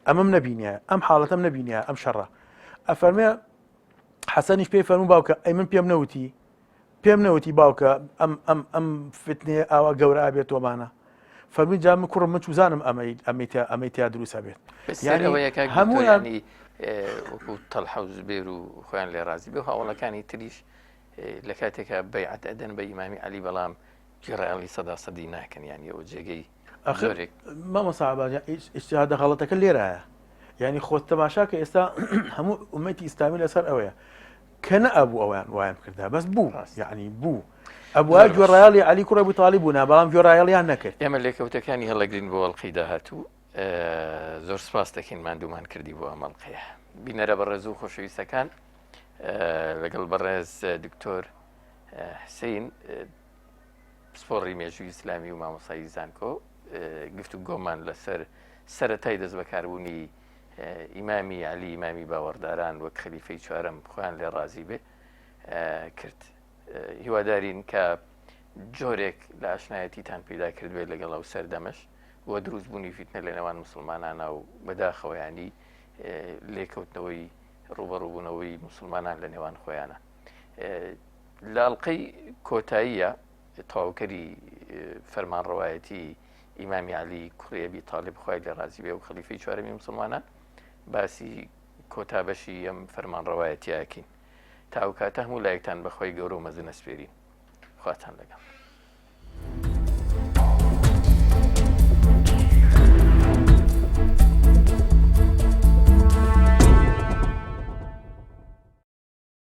ئەمەم نەبینیایە ئەم حاڵەتەم نەبینیایە ئەم شەڕە ئەفەرمێ حەسەنیش پێی فەرموو باوکە ئەی من پێم نەوتی. پێم نەوتی باوکە ئەم ئەم ئەم فتنەیە ئاوا گەورە ئابێت تۆمانە فەرمی جا من کوڕم من چوزانم ئەمەی ئەمەی تیا ئەمەی تیا دروست هەبێت یعنی هەموویانی وەکو تەلحە و زوبێر و خۆیان لێ ڕازی بێ هاوڵەکانی تریش لە کاتێکا بەیعەت ئەدەن بە ئیمامی عەلی بەڵام گوێڕایەڵی سەدا سەدی ناکەن یانی ئەوە جێگەی زۆرێک مامۆستا عەباس ئیجتیهادە غەڵەتەکە لێرایە یعنی خۆت تەماشا کە ئێستا هەموو ئومەتی ئیسلامی لەسەر ئەوەیە کە نەئەبوو ئەویان وایان بکردا بەس بوو یعنی بوو ئەبوایە گوێڕایەڵی عەلی کوڕی ئەبو تالیب بوونا بەڵام گوێڕایەڵیان نەکرد. ئێمە لێکەوتەکانی هەڵەگرین بۆ ئەڵقەی داهاتوو زۆر سپاس دەکەین ماندوومان کردی بۆ ئەم ئەڵقەیە بینەرە بەڕێز و خۆشەویستەکان لەگەڵ بەڕێز دکتۆر حسین پسپۆڕی مێژووی ئیسلامی و مامۆسایی زانکۆ گفت و گۆمان لەسەر سەتای دەست بەکاربوونی ئیمامی علی ئیمامی باوەڕداران وەک خەلیفەی چوارەم خۆیان لێ ڕازی بێ کرد هیوادارین کە جۆرێک لە ئاشنایەتیتان پەیدا کردبێت لەگەڵ ئەو سەردەمەش و دروستبوونی فیتنە لە نێوان مسلمانانە و بەداخەوە ینی لێکەوتنەوەی ڕوبەڕوبوونەوەی مسلمانان لە نێوان خۆیانە لە ئەڵلقەی کۆتاییە تەواوکەری فەرمانڕەوایەتی ئیمامی علی کوڕی ئەبی تاالب خوای لە ڕازی بێ و خەلیفەی چوارەمی مسلمانان باسی کۆتا بەشی ئەم فەرمانڕەوایەتیاکەین تا ئەو کاتە هەموو لایەکتان بەخوای گەورە و مەزن ئەسپێرین. خواتان لەگەڵ.